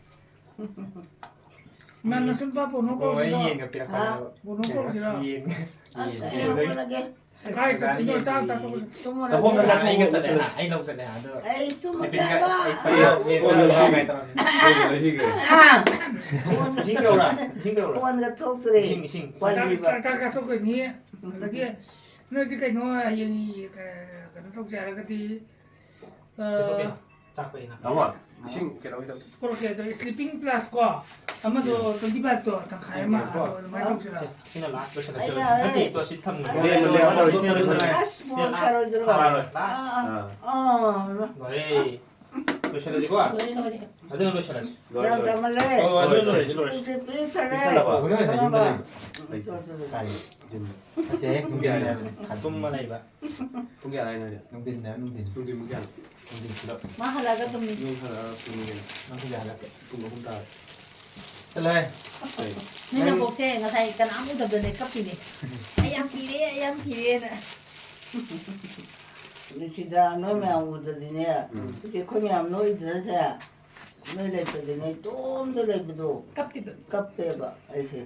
ꯃꯥ ꯃꯆꯤꯟ ꯄꯥ ꯕꯣꯅꯣ ꯀꯧꯁꯤꯔꯣ? ꯌꯦꯟꯒ ꯄꯤꯔꯛꯄꯅꯦ ꯍꯥ? ꯍꯥꯏꯕ꯫ ꯕꯣꯅꯣ ꯀꯧꯁꯤꯔꯣ? ꯌꯦꯟ꯫ ꯑꯁ, ꯌꯦꯟ꯫ ꯑꯩ ꯍꯧꯒꯠꯂꯒꯦ꯫ ꯀꯥꯏ ꯆꯠꯇꯣꯏꯅꯣ? ꯆꯥꯛ ꯆꯥꯊꯣꯛꯑꯁꯤ꯫ ꯇꯨꯝꯃꯨꯔꯒꯦ꯫ ꯆꯥꯛꯈꯨꯝꯗ ꯆꯠꯂꯦ, ꯑꯩꯒ ꯆꯠꯂꯦ, ꯑꯩ ꯂꯧ ꯆꯠꯂꯦ, ꯑꯗꯣ ꯑꯩ ꯇꯨꯝꯃꯒꯦ ꯇꯤꯐꯤꯟꯒ ꯍꯥꯏꯕ꯫ ꯑꯩ ꯆꯥꯛ ꯆꯥ-, ꯆꯥꯛ ꯆꯥ-, ꯀꯣꯟꯒ ꯂꯩꯁꯤꯟꯈ꯭ꯔꯦ꯫ ꯀꯣꯟꯒ ꯂꯩꯁꯤꯟꯈ꯭ꯔꯦ꯫ ꯑꯥ꯫ ꯏꯁꯤꯡ ꯂꯧꯔꯥ? ꯏꯁꯤꯡ ꯂꯧꯔꯥ? ꯀꯣꯟꯒ ꯊꯣꯛꯇ꯭ꯔꯦ꯫ ꯏꯁꯤꯡ, ꯏꯁꯤꯡ꯫ ꯆꯥꯛ, ꯋꯥꯠꯂꯤꯕ꯫ ꯆꯥꯛ, ꯆꯥꯛ ꯆꯥꯊꯣꯛꯀꯅꯤ꯫ ꯑꯗꯒꯤ ꯅꯣꯏꯁꯦ ꯀꯩꯅꯣ ꯍꯌꯦꯡ ꯀ-, ꯀꯩꯅꯣ ꯇꯧꯁꯦ ꯍꯥꯏꯔꯒꯗꯤ, ꯑ, ꯆꯠꯊꯣꯛꯀꯦ꯫ ꯆꯥꯛꯄꯩꯅ꯫ ꯇꯥꯃꯣ, ꯏꯁꯤꯡ ꯀꯩꯅꯣ ꯈꯤꯇꯪ꯫ ꯄꯣꯔꯛꯀꯦ꯫ ꯑꯗꯣ sleeping plus ꯀꯣ, ꯑꯃꯗꯣ ꯎꯝ꯫ Twenty five ꯇꯣ ꯇꯪꯈꯥꯏ ꯑꯃ, ꯎꯝ꯫ ꯑꯗꯣ ꯑꯗꯨꯃꯥꯏꯅ ꯑꯣ꯫ ꯇꯧꯁꯤꯔꯥ? ꯁꯤꯅ last ꯂꯣꯏꯁꯤꯜꯂꯁꯤ꯫ ꯑꯩ ꯌꯥꯔꯦ꯫ ꯅꯠꯇꯦ, ꯇꯣ ꯁꯤ ꯊꯝꯃꯨ꯫ ꯑꯁ, ꯂꯦꯝꯃ, ꯂꯦꯝꯃ ꯇꯧꯔꯤꯁꯤ꯫ ꯑꯁ, ꯃꯣꯟ ꯁꯥꯔꯣꯏꯗ꯭ꯔꯣ? ꯐꯥꯔꯣꯏ, last꯫ ꯑꯥ, ꯑꯥ꯫ ꯑꯥ꯫ ꯂꯣꯏꯔꯦ꯫ ꯂꯣꯏꯁꯤꯜꯂꯁꯤꯀꯣ? ꯂꯣꯏꯔꯦ, ꯂꯣꯏꯔꯦ꯫ ꯑꯗꯨꯅ ꯂꯣꯏꯁꯤꯜꯂꯁꯤ꯫ ꯂꯣꯏꯔꯦ, ꯌꯥꯝ ꯂꯣꯏꯔꯦ꯫ ꯌꯥꯝꯃꯜꯂꯦ꯫ ꯑꯣ, ꯑꯗꯨꯅ ꯂꯣꯏꯔꯦ, ꯂꯣꯏꯔꯦ꯫ ꯄꯤꯛꯇꯤ ꯄꯤꯛꯊꯜꯂꯦ꯫ ꯄꯤꯛꯊꯜꯂꯕ? ꯑꯩꯈꯣꯏ ꯉꯁꯥꯏ ꯌꯨꯝꯗ ꯂꯩꯕ꯫ ꯎꯝ, ꯂꯩꯇꯦ꯫ ꯆꯣ, ꯆꯣ, ꯆꯣ꯫ ꯀꯥꯏ? ꯖꯤꯝ꯫ ꯅꯠꯇꯦ, ꯄꯨꯡ ꯀꯌꯥ ꯅꯨꯡꯊꯤꯟꯗ ꯍꯥꯏꯕꯅꯦ꯫ ꯇꯨꯝꯃ ꯂꯩꯕ꯫ ꯄꯨꯡ ꯀꯌꯥ ꯍꯥꯏꯅꯣ ꯍꯧꯖꯤꯛ? ꯅꯨꯡꯊꯤꯟꯗ, ꯅꯨꯡꯊꯤꯟ꯫ ꯅꯨꯡꯊꯤꯟ ꯄꯨꯡ ꯀꯌꯥꯅꯣ? ꯅꯨꯡꯊꯤꯟ ꯄꯨꯂꯞ꯫ ꯃꯥ ꯍꯜꯂꯛꯑꯒ ꯇꯨꯝꯃꯤ꯫ ꯌꯨꯝ ꯍꯜꯂꯛꯑꯒ ꯇꯨꯝꯃꯤ ꯀꯩꯅꯣ꯫ ꯅꯪ ꯄꯨꯡ ꯀꯌꯥ ꯍꯜꯂꯛꯀꯦ? ꯄꯨꯡ ꯑꯍꯨꯝ ꯇꯥꯔꯦ꯫ ꯆꯠꯂꯣꯍꯦ꯫ ꯅꯣꯏ ꯅꯕꯣꯛꯁꯦ ꯉꯁꯥꯏ ꯀꯅꯥꯝ ꯎꯗꯕꯗꯅꯦ ꯀꯞꯄꯤꯅꯦ꯫ "ꯑꯩ ꯌꯥꯝ ꯀꯤꯔꯦ, ꯑꯩ ꯌꯥꯝ ꯀꯤꯔꯦꯅ"꯫ ꯅꯨꯡꯁꯤꯗ, ꯅꯣꯏ ꯃꯌꯥꯝ ꯎꯗꯗꯤꯅꯦ, ꯎꯝ꯫ ꯍꯧꯖꯤꯛ ꯑꯩꯈꯣꯏ ꯃꯌꯥꯝ ꯅꯣꯏꯗꯅꯁꯦ, ꯅꯣꯏ ꯂꯩꯇꯗꯤ ꯅꯣꯏ ꯏꯇꯣꯝꯇ ꯂꯩꯕꯗꯣ ꯀꯞꯄꯤꯕ꯫ ꯀꯞꯄꯦꯕ ꯑꯩꯁꯦ꯫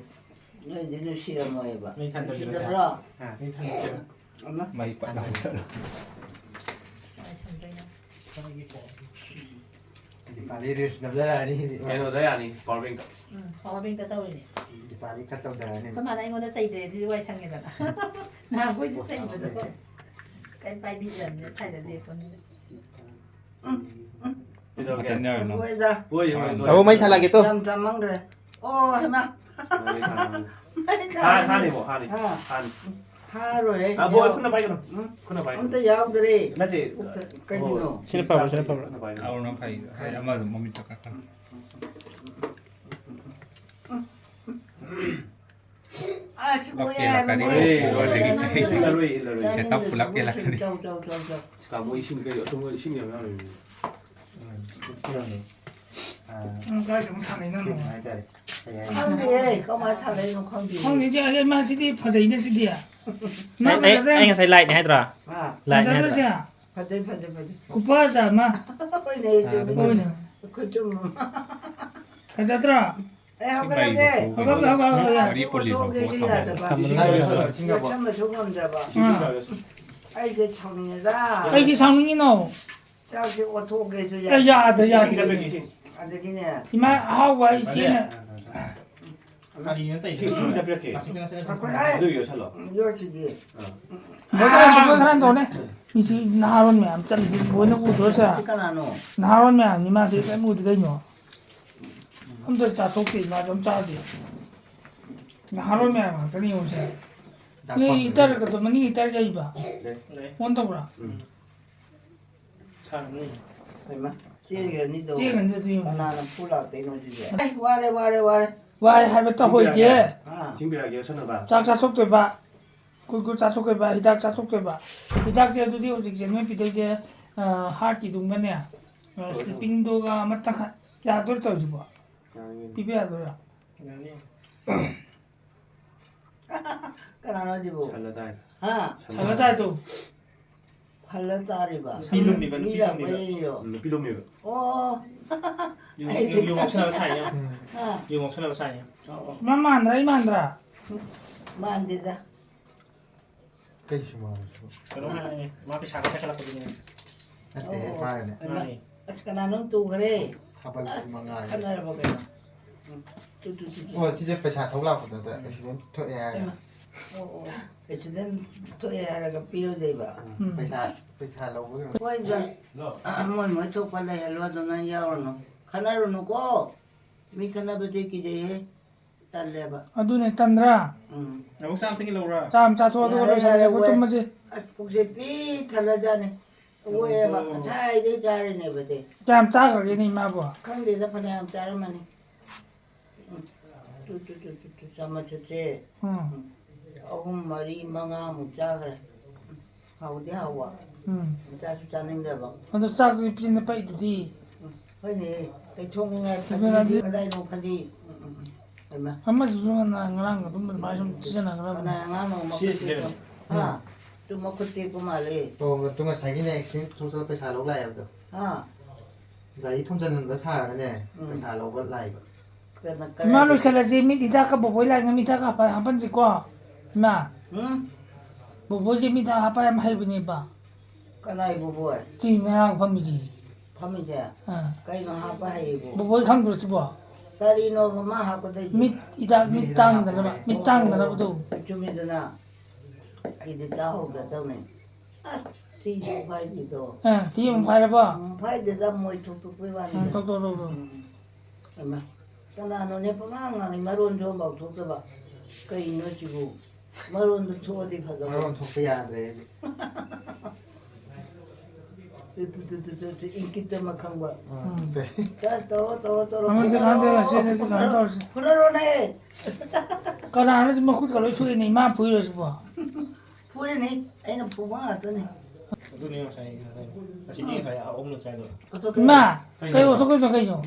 ꯅꯣꯏꯗꯤ ꯅꯨꯡꯁꯤꯔꯝꯃꯣꯏꯕ꯫ ꯃꯩ ꯊꯥꯟꯗꯕꯤꯔꯣ ꯁꯦ? ꯅꯨꯡꯁꯤꯗꯕ꯭ꯔꯣ? ꯍꯥ? ꯃꯩ ꯊꯥꯟꯗꯕꯤꯔꯣ? ꯑꯃ꯫ ꯃꯩ ꯄꯠ ꯂꯥꯎ ꯃꯨꯠꯊꯠꯂꯣ꯫ ꯗꯤꯄꯥꯂꯤ reels ꯅꯝꯖꯔꯛꯑꯅꯤ꯫ ꯀꯩꯅꯣꯗ ꯌꯥꯅꯤ, power bankꯇ꯫ ꯎꯝ, power bankꯇ ꯇꯧꯔꯤꯅꯦ꯫ ꯗꯤꯄꯥꯂꯤ ꯈꯔ ꯇꯧꯊꯔꯛꯑꯅꯤ꯫ ꯑꯩꯈꯣꯏ ꯃꯥꯅ ꯑꯩꯉꯣꯟꯗ ꯆꯩꯗ꯭ꯔꯦ, ꯑꯗꯨꯗꯤ ꯋꯥꯏ ꯁꯪꯉꯦꯗꯅ꯫ ꯅꯍꯥꯟꯈꯣꯏꯗꯤ ꯆꯩꯕꯗꯣ꯫ ꯀꯩꯝ ꯄꯥꯏꯕꯤꯗ꯭ꯔꯕꯅꯤꯅ ꯁ꯭ꯋꯥꯏꯗ ꯂꯦꯞꯄꯅꯤꯅ꯫ ꯀꯩꯗꯧꯔꯒꯦ? ꯃꯇꯟ ꯌꯥꯎꯔꯤꯅꯣ? ꯍꯣꯏꯗ꯫ ꯍꯣꯏ, ꯍꯣꯏ, ꯍꯣꯏ꯫ ꯇꯥꯕꯨ ꯃꯩ ꯊꯥꯜꯂꯛꯀꯦ ꯇꯣ꯫ ꯌꯥꯝ ꯆꯥꯃꯪꯈ꯭ꯔꯦ꯫ ꯑꯣ, ꯍꯩꯃꯥ꯫ ꯃꯩ ꯊꯥꯟ-, ꯃꯩ ꯊꯥꯟ-, ꯊꯥꯟ-, ꯊꯥꯟ-, ꯊꯥꯟ-, ꯑꯥ꯫ ꯊꯥꯟ-, ꯊꯥꯔꯣꯏꯍꯦ꯫ ꯑꯥ, ꯕꯣꯏ, ꯌꯥꯎ-, ꯈꯨꯠꯅ ꯄꯥꯏꯒꯅꯨ꯫ ꯎꯝ? ꯈꯨꯠꯅ ꯄꯥꯏꯒꯅꯨ꯫ ꯑꯝꯇ ꯌꯥꯎꯗ꯭ꯔꯦ꯫ ꯅꯠꯇꯦ꯫ ꯀꯩꯒꯤꯅꯣ? ꯁꯤꯅ ꯐꯕ꯭ꯔꯥ, ꯁꯤꯅ ꯐꯕ꯭ꯔꯥ? ꯈꯨꯠꯅ ꯄꯥꯏꯒꯅꯨ꯫ ꯑꯧ, ꯅꯪ ꯐꯩ꯫ ꯑꯩ ꯑꯃꯗꯣ ꯃꯃꯤꯠꯇꯣ ꯀꯛꯈ꯭ꯔꯦ꯫ ꯑꯁ, ꯄꯨꯂꯞ ꯀꯦꯜꯂꯛꯀꯅꯤ꯫ ꯑꯣꯏ ꯍꯥꯏꯕꯅꯦ꯫ ꯑꯦ, ꯂꯣꯏꯔꯦ꯫ ꯏꯜꯂꯔꯣꯏ, ꯏꯜꯂꯔꯣꯏ꯫ Setup ꯄꯨꯂꯞ ꯀꯦꯜꯂꯛꯀꯅꯤ꯫ ꯆꯥꯎ, ꯆꯥꯎ, ꯆꯥꯎ, ꯆꯥꯎ꯫ ꯁꯤ ꯀꯥꯡꯕꯨ ꯏꯁꯤꯡ ꯀꯩ ꯑꯊꯨꯝꯕ ꯏꯁꯤꯡ ꯌꯥꯝ ꯌꯥꯎꯔꯤꯅꯦ꯫ ꯎꯝ, ꯁꯤꯔꯝꯅꯤ꯫ ꯑꯥ, ꯅꯪ ꯀꯥꯏꯗ ꯑꯃꯨꯛ ꯊꯥꯅꯩꯅꯣ? ꯁꯤ ꯍꯥꯏꯇꯥꯔꯦ꯫ ꯀꯩ ꯍꯥꯏꯅꯤ? ꯈꯪꯗꯦꯍꯦ, ꯀꯃꯥꯏꯅ ꯊꯥꯅꯩꯅꯣ ꯈꯪꯗꯦ꯫ ꯈꯪꯗꯦ, ꯏꯆꯦ, ꯑꯗꯩ ꯃꯥ ꯁꯤꯗꯤ ꯐꯖꯩꯅꯦ ꯁꯤꯗꯤ꯫ ꯃꯥ ꯑꯩ, ꯑꯩ, ꯐꯖꯗ꯭ꯔꯥ? ꯑꯩ ꯉꯁꯥꯏ lightꯅꯦ ꯍꯥꯏꯗ꯭ꯔꯥ? ꯑꯥ꯫ Lightꯅꯦ ꯐꯖꯗ꯭ꯔꯥ ꯍꯥꯏꯗ꯭ꯔꯥ? ꯁꯦ? ꯐꯖꯩ, ꯐꯖꯩ, ꯐꯖꯩ꯫ ꯈꯨꯐꯖ ꯑꯃ꯫ ꯍꯣꯏꯅꯦ, ꯑꯥ, ꯆꯨꯝꯃꯤꯅꯦ꯫ ꯍꯣꯏꯅꯦ꯫ ꯈꯨꯆꯨꯝ ꯑꯃ꯫ ꯐꯖꯗ꯭ꯔꯥ? ꯑꯩ ꯁꯤ ꯍꯧꯒꯠꯂꯒꯦ꯫ ꯃꯩꯗꯣ ꯍꯧꯒꯠꯂꯦ, ꯍꯧꯒꯠꯂꯦ, ꯍꯧꯒꯠꯂꯦ꯫ ꯆꯥꯛꯁꯤ ꯋꯥꯔꯤ ꯄꯨꯜꯂꯤꯗꯣ ꯑꯣꯠꯊꯣꯛꯑꯒꯦꯁꯨ ꯄꯨꯊꯣꯛꯑꯣ꯫ ꯌꯥꯗꯕ꯫ ꯊꯝꯃꯣ, ꯊꯝꯃꯣ, ꯊꯝꯃꯣ꯫ ꯌꯣꯠꯁꯜꯂꯁꯨ ꯉꯝꯗ꯭ꯔꯕ꯫ ꯑꯥ꯫ ꯑꯩꯁꯦ ꯁꯥꯎꯅꯤꯡꯉꯦꯗ꯫ ꯀꯩꯒꯤ ꯁꯥꯎꯅꯤꯡꯉꯤꯅꯣ? ꯆꯥꯛꯁꯤ ꯑꯣꯠꯊꯣꯛꯑꯒꯦꯁꯨ ꯑꯦ, ꯌꯥꯗꯦ, ꯌꯥꯗꯦ꯫ ꯏꯁꯤꯡ ꯈꯤꯇ ꯄꯤꯔꯛꯀꯦ, ꯏꯁꯤꯡ꯫ ꯑꯗꯒꯤꯅꯦ꯫ ꯏꯃꯥ ꯑꯍꯥꯎꯕ ꯑꯩ ꯏꯆꯦꯅ꯫ ꯀꯔꯤꯅꯣ ꯇꯧꯔꯤꯁꯦ? ꯏꯁꯤꯡ, ꯏꯁꯤꯡ ꯈꯤꯇ ꯄꯤꯔꯛꯀꯦ꯫ ꯉꯥꯏꯈꯣ, ꯍꯥꯏ꯫ ꯑꯗꯨ ꯌꯣꯠꯁꯜꯂꯣ꯫ ꯌꯣꯠꯁꯤꯗꯤ꯫ ꯑꯥ꯫ ꯕꯣꯏ ꯈꯔ, ꯕꯣꯏ ꯈꯔ ꯇꯧꯅꯦ꯫ ꯃꯤꯁꯤ ꯅꯍꯥꯔꯣꯟ ꯃꯌꯥꯝ ꯆꯠꯂꯤꯁꯤ ꯂꯣꯏꯅ ꯎꯗ꯭ꯔꯣ ꯁꯦ? ꯁꯤ ꯀꯅꯥꯅꯣ? ꯅꯍꯥꯔꯣꯟ ꯃꯌꯥꯝꯅꯤ ꯃꯥꯁꯤ ꯀꯔꯤꯝ ꯎꯗꯦ ꯀꯩꯅꯣ? ꯑꯝꯇ ꯆꯥꯊꯣꯛꯇꯦ, ꯃꯥꯁꯨ ꯑꯝ ꯆꯥꯗꯦ꯫ ꯅꯍꯥꯔꯣꯜ ꯃꯌꯥꯝ ꯉꯥꯛꯇꯅꯤ ꯌꯦꯡꯉꯨꯁꯦ꯫ ꯅꯣꯏ ꯏꯇꯔꯒꯗꯣ ꯃꯅꯤꯡ ꯏꯇꯔ ꯌꯩꯕ? ꯂꯩ꯫ ꯑꯣꯟ ꯇꯧꯕ꯭ꯔꯥ? ꯎꯝ꯫ ꯁꯥꯡꯅꯤ꯫ ꯍꯩꯃꯥ, ꯆꯦꯟꯈ꯭ꯔꯅꯤꯗꯣ꯫ ꯆꯦꯟꯈ꯭ꯔꯅꯤꯗꯣ, ꯆꯦꯟꯈ꯭ꯔꯅꯤ꯫ ꯀꯅꯥꯅ ꯐꯨ ꯂꯥꯛꯇꯣꯏꯅꯣ ꯁꯤꯗꯤ? ꯑꯩ ꯋꯥꯔꯦ, ꯋꯥꯔꯦ, ꯋꯥꯔꯦ꯫ ꯋꯥꯏ ꯍꯥꯏꯕ ꯇꯧꯍꯣꯏꯗꯦ꯫ ꯏꯁꯤꯡ ꯄꯤꯔꯛꯑꯒꯦ, ꯌꯣꯠꯁꯟꯅꯕ꯫ ꯆꯥꯛ ꯆꯥꯊꯣꯛꯇꯣꯏꯕ꯫ ꯀꯨꯔ ꯀꯨꯔ ꯆꯥꯊꯣꯛꯇꯣꯏꯕ, ꯍꯤꯗꯥꯛ ꯆꯥꯊꯣꯛꯇꯣꯏꯕ꯫ ꯍꯤꯗꯥꯛꯁꯦ ꯑꯗꯨꯗꯤ ꯍꯧꯖꯤꯛꯁꯦ ꯅꯣꯏ ꯄꯤꯗꯣꯏꯁꯦ, ꯑ, heartꯀꯤꯗꯨꯝꯒꯅꯦ, ꯑ, ꯍꯣꯏ, ꯍꯣꯏ꯫ Sleepingꯗꯨꯒ ꯑꯃꯇꯪꯈꯛ ꯌꯥꯗꯣꯏꯔ ꯇꯧꯔꯤꯁꯤꯕꯣ? ꯄꯤꯕ ꯌꯥꯗꯣꯏꯔꯥ? ꯀꯅꯥꯅꯣ ꯍꯥꯏꯁꯤꯕꯨ? ꯁꯜꯂ ꯇꯥꯏ꯫ ꯍꯥ? ꯁꯜꯂ ꯇꯥꯏꯗꯣ꯫ ꯐꯜꯂ ꯇꯥꯔꯤꯕ? ꯅꯨꯄꯤ ꯂꯨꯝꯃꯤꯕ, ꯅꯨꯄꯤ ꯃꯤ ꯂꯥꯛꯄ ꯂꯨꯝꯃꯤꯕ꯫ ꯌꯦꯡꯉꯤꯔꯣ? ꯎꯝ, ꯅꯨꯄꯤ ꯂꯨꯝꯃꯤꯕ꯫ ꯑꯣ꯫ ꯌꯨ- ꯌꯨ- ꯌꯨ ꯉꯥꯎꯁꯟꯅꯕ ꯁꯥꯏꯅꯦ꯫ ꯍꯥ? ꯌꯨ ꯉꯥꯎꯁꯟꯅꯕ ꯁꯥꯏꯅꯦ꯫ ꯑꯣ, ꯑꯣ꯫ ꯃꯥ ꯃꯥꯟꯗ꯭ꯔꯥ ꯑꯩ ꯃꯥꯟꯗ꯭ꯔꯥ? ꯃꯥꯟꯗꯦꯗ꯫ ꯀꯩꯁꯨ ꯃꯥꯟꯗ꯭ꯔꯣ? ꯀꯩꯅꯣ ꯍꯥꯏꯔꯦ, ꯃꯥ ꯄꯩꯁꯥ ꯈꯔ ꯆꯠꯈꯠꯂꯛꯄꯗꯨꯅꯦ꯫ ꯅꯠꯇꯦ, ꯑꯣ, ꯑꯣ꯫ ꯃꯥꯅꯅꯦ꯫ ꯍꯩꯃꯥ꯫ ꯃꯥꯅꯦ꯫ ꯑꯁ, ꯀꯅꯥꯅꯣꯝ ꯇꯨꯈ꯭ꯔꯦ꯫ ꯊꯥꯕꯜ ꯑꯁ, ꯃꯉꯥ꯫ ꯈꯠꯅꯔꯕ ꯀꯩꯅꯣ? ꯎꯝ꯫ ꯇꯨ, ꯇꯨ, ꯇꯨ, ꯇꯨ꯫ ꯑꯣ, ꯁꯤꯁꯦ ꯄꯩꯁꯥ ꯊꯧ ꯂꯥꯛꯄꯗꯨꯗ ꯑꯦꯛꯁꯤꯗꯦꯟ ꯊꯣꯛꯑꯦ ꯍꯥꯏꯔꯦ꯫ ꯍꯩꯃꯥ꯫ ꯑꯣ, ꯑꯣ꯫ ꯑꯦꯛꯁꯤꯗꯦꯟ ꯊꯣꯛꯑꯦ ꯍꯥꯏꯔꯒ ꯄꯤꯔꯨꯗꯣꯏꯕ? ꯎꯝ꯫ ꯄꯩꯁꯥ, ꯄꯩꯁꯥ ꯂꯧꯕꯒꯤ꯫ ꯍꯣꯏꯗ꯫ ꯃꯣꯏ ꯃꯣꯏ ꯊꯣꯛꯄ ꯂꯩꯍꯜꯂꯣ, ꯑꯗꯨ ꯅꯪ ꯌꯥꯎꯔꯨꯅꯨ꯫ ꯈꯠꯅꯔꯨꯅꯨꯀꯣ꯫ ꯃꯤ ꯈꯠꯅꯕꯗꯤ ꯀꯤꯖꯩꯍꯦ꯫ ꯇꯜꯂꯦꯕ꯫ ꯑꯗꯨꯅꯦ ꯇꯟꯗ꯭ꯔꯥ? ꯎꯝ꯫ ꯅꯕꯨꯛ ꯆꯥꯝ ꯊꯦꯡꯒꯤ ꯂꯧꯔꯥ? ꯆꯥ ꯑꯃ ꯆꯥꯊꯣꯛꯑ ꯑꯗꯨꯒ ꯌꯥꯔꯦ, ꯂꯣꯏꯁꯜꯂꯁꯦ, ꯌꯥꯔꯦ, ꯑꯩꯈꯣꯏ ꯋꯦ꯫ ꯇꯨꯝꯃꯁꯦ꯫ ꯑꯁ, ꯄꯨꯛꯁꯦ ꯄꯤꯛ ꯊꯜꯂꯖꯥꯠꯅꯤ꯫ ꯑꯣꯏꯌꯦꯕ, ꯉꯁꯥꯏꯗꯩ ꯆꯥꯔꯤꯅꯦꯕ ꯁꯦ꯫ ꯀꯌꯥꯝ ꯆꯥꯈ꯭ꯔꯒꯦꯅꯦ ꯏꯃꯥꯕꯣ? ꯈꯪꯗꯦꯗ, ꯐꯅꯌꯥꯝ ꯆꯥꯔꯝꯃꯅꯤ꯫ ꯎꯝ꯫ ꯇꯨ, ꯇꯨ, ꯇꯨ, ꯇꯨ, ꯇꯨ, ꯆꯥꯃꯁꯁꯦ ꯎꯝ꯫ ꯑꯍꯨꯝ, ꯃꯔꯤ, ꯃꯉꯥꯃꯨꯛ ꯆꯥꯈ꯭ꯔꯦ꯫ ꯍꯥꯎꯗꯤ ꯍꯥꯎꯕ꯫ ꯎꯝ꯫ ꯃꯆꯥꯁꯨ ꯆꯥꯅꯤꯡꯗꯕ꯫ ꯑꯗꯣ ꯆꯥꯛꯇꯨꯗꯤ ꯄꯤꯖꯅ ꯄꯛꯏꯗꯨꯗꯤ꯫ ꯎꯝ꯫ ꯍꯣꯏꯅꯦ, ꯇꯩꯊꯣꯛꯅꯤꯡꯉꯥꯏ ꯑꯗꯨꯅꯗꯤ ꯐꯗꯤꯗꯤ ꯀꯗꯥꯏꯅꯣ ꯐꯗꯤ? ꯎꯝ, ꯎꯝ, ꯎꯝ꯫ ꯍꯩꯃꯥ꯫ ꯑꯃꯁꯤꯁꯨ ꯉꯔꯥꯡ, ꯉꯔꯥꯡ ꯑꯗꯨꯝ ꯑꯗꯨꯃꯥꯏꯅ ꯁꯨꯝ ꯁꯤꯖꯤꯟꯅꯈ꯭ꯔꯕꯅꯤ꯫ ꯀꯅꯥ ꯑꯉꯥꯡꯅꯣ ꯃꯈꯨꯠ ꯁꯤ, ꯁꯤ ꯇꯦꯛꯄ? ꯂꯩꯔꯝꯃꯤ꯫ ꯍꯥ? ꯇꯨ ꯃꯈꯨꯠ ꯇꯦꯛꯄ ꯃꯥꯜꯂꯦ꯫ ꯇꯣꯡꯒ ꯇꯨ ꯉꯁꯥꯏꯒꯤꯅꯦ ꯑꯦꯛꯁꯤꯗꯦꯟ ꯊꯣꯛꯇꯅ ꯄꯩꯁꯥ ꯂꯧ ꯂꯥꯛꯑꯦꯕꯗꯣ꯫ ꯍꯥ? ꯒꯥꯔꯤ ꯊꯣꯝꯖꯤꯟꯕ ꯁꯥꯔꯒꯅꯦ, ꯎꯝ꯫ ꯄꯩꯁꯥ ꯂꯧꯕ ꯂꯥꯛꯏꯕ꯫ ꯀꯅꯥ, ꯏꯃꯥ ꯀꯅꯥ? ꯂꯣꯏꯁꯤꯜꯂꯁꯤ, ꯃꯤꯠ ꯍꯤꯗꯥꯛꯀ ꯕꯣꯕꯣꯏ ꯂꯥꯏꯅ ꯃꯤꯠ ꯍꯤꯗꯥꯛꯀ ꯍꯥꯞꯄ-, ꯍꯥꯞꯄꯟꯁꯤꯀꯣ꯫ ꯏꯃꯥ, ꯎꯝ? ꯕꯣꯕꯣꯏꯁꯦ ꯃꯤꯠ ꯍꯤꯗꯥꯛ ꯍꯥꯞꯄ ꯌꯥꯝ ꯍꯩꯕꯅꯦꯕ꯫ ꯀꯅꯥꯏ ꯕꯣꯕꯣꯏ? ꯆꯤ ꯉꯔꯥꯡ ꯐꯝꯃꯤꯁꯤ꯫ ꯐꯝꯃꯤꯁꯦ? ꯑꯥ꯫ ꯀꯩꯅꯣ ꯍꯥꯞꯄ ꯍꯩꯌꯦꯕꯣ? ꯕꯣꯕꯣꯏ ꯈꯪꯗ꯭ꯔꯣ ꯁꯤꯕꯣ? ꯀꯔꯤꯅꯣꯕ ꯃꯥ ꯍꯥꯞꯀꯗꯣꯏꯁꯦ? ꯃꯤꯠ ꯍꯤꯗꯥꯛ, ꯃꯤꯠ ꯃꯤꯠ ꯍꯤꯗꯥꯛ ꯇꯥꯡꯗꯅꯕ, ꯍꯥꯞꯄꯅꯦ꯫ ꯃꯤꯠ ꯇꯥꯡꯗꯅꯕꯗꯣ꯫ ꯆꯨꯝꯃꯤꯗꯅ? ꯑꯩꯗꯤ ꯇꯥꯍꯧꯗ ꯇꯧꯅꯤ꯫ ꯑꯁ, ꯊꯤꯁꯨ ꯐꯥꯏꯗꯦꯗꯣ꯫ ꯑꯥ, ꯊꯤ ꯑꯃꯨꯛ ꯐꯥꯏꯔꯕꯣ? ꯎꯝ, ꯐꯥꯏꯗꯦꯗ, ꯃꯣꯏ ꯊꯣꯛꯇꯣꯛꯄꯩ ꯎꯝ, ꯋꯥꯅꯤꯗ꯫ ꯊꯣꯛ, ꯊꯣꯛ, ꯊꯣꯛ, ꯊꯣꯛ꯫ ꯎꯝ꯫ ꯍꯩꯃꯥ, ꯀꯅꯥꯅꯣꯅꯦ ꯄꯉꯥꯡ ꯉꯥꯡꯉꯤ, ꯃꯔꯣꯟꯁꯨ ꯑꯃꯐꯥꯎ ꯊꯣꯛꯇꯕ? ꯀꯩꯅꯣ ꯁꯤꯕꯨ? ꯃꯔꯣꯟꯗꯣ ꯊꯣꯛꯑꯗꯤ ꯐꯗꯧꯕ꯫ ꯃꯔꯣꯟ ꯊꯣꯛꯄ ꯌꯥꯗ꯭ꯔꯦ ꯍꯧꯖꯤꯛ꯫ ꯇꯨ, ꯇꯨ, ꯇꯨ, ꯏꯪꯀꯤꯠ ꯑꯃ ꯈꯪꯕ꯫ ꯎꯝ, ꯎꯝ꯫ ꯇꯦ꯫ ꯇ-, ꯇꯧꯔꯣ, ꯇꯧꯔꯣ, ꯇꯧꯔꯣ꯫ ꯑꯃꯗꯤ ꯐꯨꯅꯔꯣ, ꯀꯥꯟꯗ ꯁꯤ ꯀꯩꯅꯣ ꯇꯧꯔꯁꯤ꯫ ꯐꯨꯅꯔꯣꯅꯦ꯫ ꯀꯅꯥꯅꯣ ꯁꯤ ꯃꯈꯨꯠꯀ ꯂꯣꯏ ꯁꯣꯛꯏꯅꯦ, ꯏꯃꯥ ꯐꯨꯏꯔꯣ ꯁꯤꯕꯣ? ꯐꯨꯔꯤꯅꯤ, ꯑꯩꯅ ꯐꯨꯕ ꯉꯥꯛꯇꯅꯤ꯫ ꯑꯗꯨꯅꯦ ꯉꯁꯥꯏ, ꯉꯁꯥꯏ꯫ ꯑꯁꯤꯗꯤ ꯉꯁꯥꯏ ꯑꯍꯨꯝꯂꯛ ꯆꯥꯏꯗꯣ꯫ ꯑꯣꯊꯣꯛꯀꯦ꯫ ꯏꯃꯥ, ꯀꯩꯅꯣ? ꯀꯩ ꯑꯣꯊꯣꯛꯀꯗꯣ ꯀꯩꯅꯣ?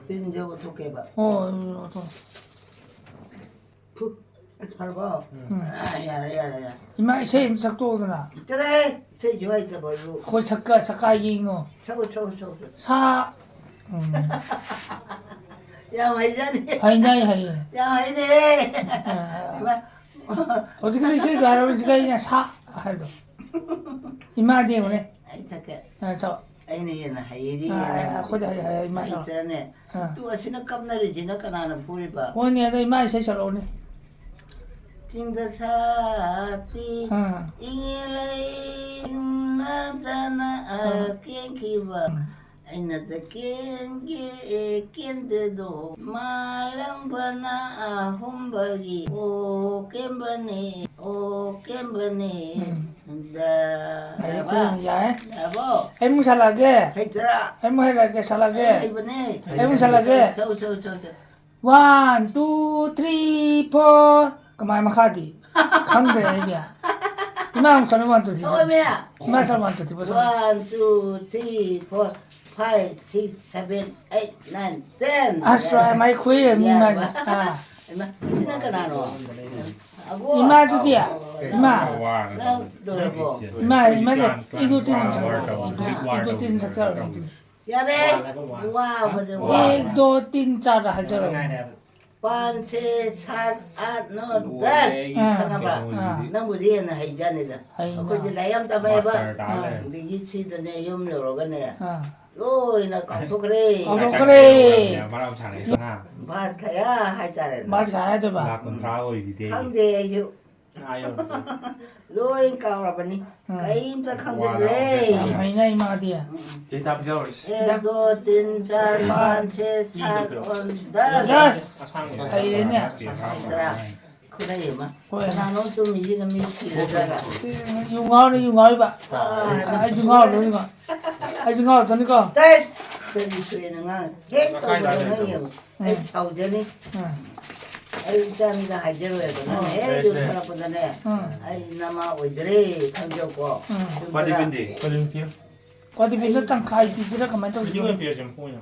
ꯇꯤꯟꯁꯦ ꯑꯣꯟꯊꯣꯛꯀꯦꯕ꯫ ꯑꯣ, ꯑꯣ, ꯑꯣ꯫ ꯐꯨ꯫ ꯑꯁ, ꯐꯔꯕꯣ? ꯎꯝ꯫ ꯑ, ꯌꯥꯔꯦ, ꯌꯥꯔꯦ, ꯌꯥꯔꯦ꯫ ꯏꯃꯥ, ꯏꯁꯩ ꯑꯃ ꯁꯛꯇꯣꯛꯎꯗꯅ꯫ ꯆꯠꯂꯣꯍꯦ! ꯏꯁꯩꯁꯨ ꯍꯩꯇꯕꯁꯨ꯫ ꯑꯩꯈꯣꯏ ꯁꯛꯀ-, ꯁꯛꯀꯥꯏꯒꯦ ꯌꯦꯡꯉꯣ꯫ ꯁꯛꯎ, ꯁꯛꯎ, ꯁꯛꯎ, ꯁꯛꯎ꯫ ꯁꯥ-, ꯎꯝ꯫ ꯌꯥꯝ ꯍꯩꯖꯥꯠꯅꯤ꯫ ꯍꯩꯅꯩ, ꯍꯩꯌꯦ꯫ ꯌꯥꯝ ꯍꯩꯅꯦ꯫ ꯑ, ꯏꯃꯥ꯫ ꯍꯧꯖꯤꯛꯀꯤ ꯏꯁꯩꯗꯣ ꯍꯥꯏꯔꯣ, ꯍꯧꯖꯤꯛꯀꯤ ꯑꯩꯅ ꯁꯥ ꯍꯥꯏꯕꯗꯣ꯫ ꯏꯃꯥꯗꯤ ꯌꯦꯡꯉꯨꯅꯦ꯫ ꯑꯩ ꯁꯛꯀꯦ꯫ ꯑ, ꯁꯛꯑꯣ꯫ ꯑꯩꯅ ꯍꯦꯟꯅ ꯍꯩꯌꯦꯗꯤ ꯑ, ꯍꯦꯟꯅ ꯑ, ꯍꯩꯇꯦ꯫ ꯑꯩꯈꯣꯏꯗ ꯍꯩ-, ꯍꯩ-, ꯍꯩ-, ꯏꯃꯥ ꯁꯛꯑꯣ꯫ ꯍꯩꯇ꯭ꯔꯅꯦ? ꯑ꯫ ꯇꯨ, ꯑꯁꯤꯅ ꯀꯞꯅꯔꯤꯁꯤꯅ ꯀꯅꯥꯅ ꯐꯨꯔꯤꯕ? ꯍꯣꯏꯅꯦ, ꯑꯗꯣ ꯏꯃꯥ ꯏꯁꯩ ꯁꯛꯂꯛꯑꯣꯅꯦ꯫ ꯆꯤꯡꯗ ꯁꯥꯠꯄꯤ ꯑ꯫ ꯏꯉꯦ ꯂꯩꯅꯗꯅ ꯑ꯫ ꯀꯦꯟꯈꯤꯕ꯫ ꯎꯝ꯫ ꯑꯩꯅ ꯇ ꯀꯦꯟꯒꯦ ꯀꯦꯟꯗꯦꯗꯣ, ꯃꯥꯂꯪꯕꯅ ꯑꯍꯨꯝꯕꯒꯤ ꯑꯣ ꯀꯦꯝꯕꯅꯦ, ꯑꯣ ꯀꯦꯝꯕꯅꯦ꯫ ꯎꯝ꯫ ꯗ-, ꯍꯩꯔꯦ, ꯌꯥꯔꯕ? ꯌꯥꯔꯦ꯫ ꯌꯥꯔꯕꯣ? ꯑꯩ ꯑꯃꯨꯛ ꯁꯥꯜꯂꯛꯑꯒꯦ꯫ ꯍꯩꯇ꯭ꯔꯥ? ꯑꯩ ꯑꯃꯨꯛ ꯍꯩꯔꯛꯑꯒꯦ, ꯁꯥꯜꯂꯛꯑꯒꯦ꯫ ꯑꯩ ꯍꯩꯕꯅꯦ꯫ ꯑꯩ ꯑꯃꯨꯛ ꯁꯥꯜꯂꯛꯑꯒꯦ꯫ ꯁꯧ, ꯁꯧ, ꯁꯧ, ꯁꯧ꯫ One, two, three, four꯫ ꯀꯃꯥꯏ ꯃꯈꯥꯗꯤ? ꯈꯪꯗ꯭ꯔꯦ ꯑꯩꯗꯤ꯫ ꯏꯃꯥ ꯑꯃꯨꯛ ꯁꯥꯜꯂꯣ, one, two, three, four꯫ ꯁꯛꯑꯣꯃꯦ꯫ ꯏꯃꯥ ꯁꯥꯜꯂꯣ, one, two, three, four꯫ One, two, three, four, five, six, seven, eight, nine, ten꯫ ꯑꯁ, ꯌꯥꯔꯦ꯫ ꯃꯥꯏ ꯈꯨꯏ ꯑꯃ ꯌꯥꯔꯕ? ꯏꯃꯥꯅꯤ꯫ ꯑꯥ꯫ ꯏꯃꯥ, ꯁꯤꯅ ꯀꯅꯥꯅꯣ? ꯑꯒꯣ? ꯏꯃꯥꯗꯨꯗꯤ? ꯏꯃꯥ꯫ ꯅꯪ ꯂꯣꯏꯔꯕꯣ? ꯏꯃꯥ, ꯏꯃꯥꯁꯦ ꯏꯒꯣ ꯇꯤꯟ ꯁꯛꯆꯕꯅꯦ꯫ ꯏꯒꯣ ꯇꯤꯟ ꯁꯛꯆꯕꯅꯦ꯫ ꯌꯥꯔꯦ꯫ ꯋꯥꯕꯗ ꯋꯥ꯫ ꯑꯦꯛ, ꯗꯣ, ꯇꯤꯟ, ꯆꯥꯔ ꯍꯥꯏꯗꯣꯔꯛꯑꯣ꯫ ꯄꯥꯟꯁꯦ ꯁꯥꯠ ꯑꯥꯠ ꯅꯣ ꯗꯁ꯫ ꯑꯥ꯫ ꯈꯪꯉꯕ? ꯑꯥ꯫ ꯅꯪꯕꯨꯗꯤ ꯍꯦꯟꯅ ꯍꯩꯖꯥꯠꯅꯤꯗ꯫ ꯍꯩꯅ꯫ ꯑꯩꯈꯣꯏꯗꯤ ꯂꯥꯏꯔꯤꯛ ꯌꯥꯝ ꯇꯝꯃꯛꯑꯦꯕ꯫ ꯃꯥꯁꯇꯔ ꯇꯥ ꯂꯩꯔꯦ꯫ ꯑꯗꯒꯤ ꯁꯤꯗꯅꯦ ꯌꯨꯝ ꯌꯧꯔꯒꯅꯦ ꯑꯥ꯫ ꯂꯣꯏꯅ ꯀꯥꯎꯊꯣꯛꯈ꯭ꯔꯦ꯫ ꯀꯥꯎꯊꯣꯛꯈ꯭ꯔꯦ꯫ ꯃꯔꯝ ꯁꯥꯟꯅꯩꯁꯤꯅ꯫ ꯚꯥꯁ ꯈꯌꯥ ꯍꯥꯏꯇꯥꯔꯦꯅꯦ꯫ ꯚꯥꯁ ꯈꯌꯥ ꯍꯥꯏꯗꯣꯏꯕ? ꯂꯥꯛ ꯀꯨꯟꯊ꯭ꯔꯥ ꯑꯣꯏꯔꯤꯁꯤꯗꯤ꯫ ꯈꯪꯗꯦ ꯑꯩꯁꯨ꯫ ꯑꯥ, ꯌꯧꯔꯛꯇ꯭ꯔꯦ꯫ ꯂꯣꯏ ꯀꯥꯎꯔꯕꯅꯤ꯫ ꯎꯝ꯫ ꯀꯔꯤꯝꯇ ꯈꯪꯖꯗ꯭ꯔꯦ꯫ ꯌꯥꯝ ꯍꯩꯅ ꯏꯃꯥꯗꯤ꯫ ꯎꯝ꯫ ꯆꯦ ꯍꯤꯗꯥꯛ ꯄꯤꯖꯍꯧꯔꯁꯤ꯫ ꯑꯦꯛ, ꯗꯣ, ꯇꯤꯟ, ꯆꯥꯔ, ꯄꯥꯟ, ꯁꯦ, ꯁꯥꯠ, ꯑꯣꯟ, ꯗꯁ꯫ ꯗꯁ꯫ ꯑꯁꯥꯡꯕ꯫ ꯍꯩꯔꯦꯅꯦ꯫ ꯇꯔꯥ꯫ ꯈꯨꯠꯂꯩ ꯑꯃ꯫ ꯍꯣꯏ꯫ ꯀꯅꯥꯅꯣ ꯇꯨꯝꯃꯤꯁꯤꯅ ꯃꯤ ꯁꯤꯔꯖꯥꯠꯂ? U ꯉꯥꯎꯔꯤ, U ꯉꯥꯎꯔꯤꯕ꯫ ꯑꯥ, ꯑꯩꯁꯨ ꯉꯥꯎꯔꯗꯣꯏꯅꯤꯀꯣ꯫ ꯑꯩꯁꯨ ꯉꯥꯎꯔꯗꯣꯏꯅꯤꯀꯣ꯫ ꯇꯩ! ꯀꯔꯤ ꯁꯣꯏꯅ ꯉꯥꯡ-, ꯍꯦꯛ ꯇꯧꯕꯗꯣ ꯅꯪ ꯌꯦꯡꯉꯨ꯫ ꯑꯩ ꯎꯝ꯫ ꯁꯥꯎꯖꯅꯤ꯫ ꯎꯝ꯫ ꯑꯩ ꯏꯆꯥꯅꯤꯗ ꯍꯥꯏꯖꯔꯣꯏꯕ꯫ ꯅꯪꯅ ꯍꯦꯛ ꯌꯨꯝ ꯊꯣꯛꯂꯛꯄꯗꯅꯦ, ꯎꯝ꯫ ꯑꯩ ꯅꯃꯥ ꯑꯣꯏꯗ꯭ꯔꯦ ꯈꯪꯖꯧꯀꯣ꯫ ꯎꯝ꯫ ꯆꯨꯝꯕ꯭ꯔꯥ? ꯀ꯭ꯋꯥꯗꯤꯄꯤꯟꯗꯤ? ꯀ꯭ꯋꯥꯗꯤꯄꯤꯟꯗꯣ ꯇꯪꯈꯥꯏ ꯄꯤꯁꯤꯔꯥ ꯀꯃꯥꯏꯅ ꯇꯧꯁꯤꯒꯦ? ꯁꯤꯗꯤ ꯑꯣꯏꯅ ꯄꯤꯔꯁꯤ, ꯃꯈꯣꯡ ꯑꯣꯏꯅ꯫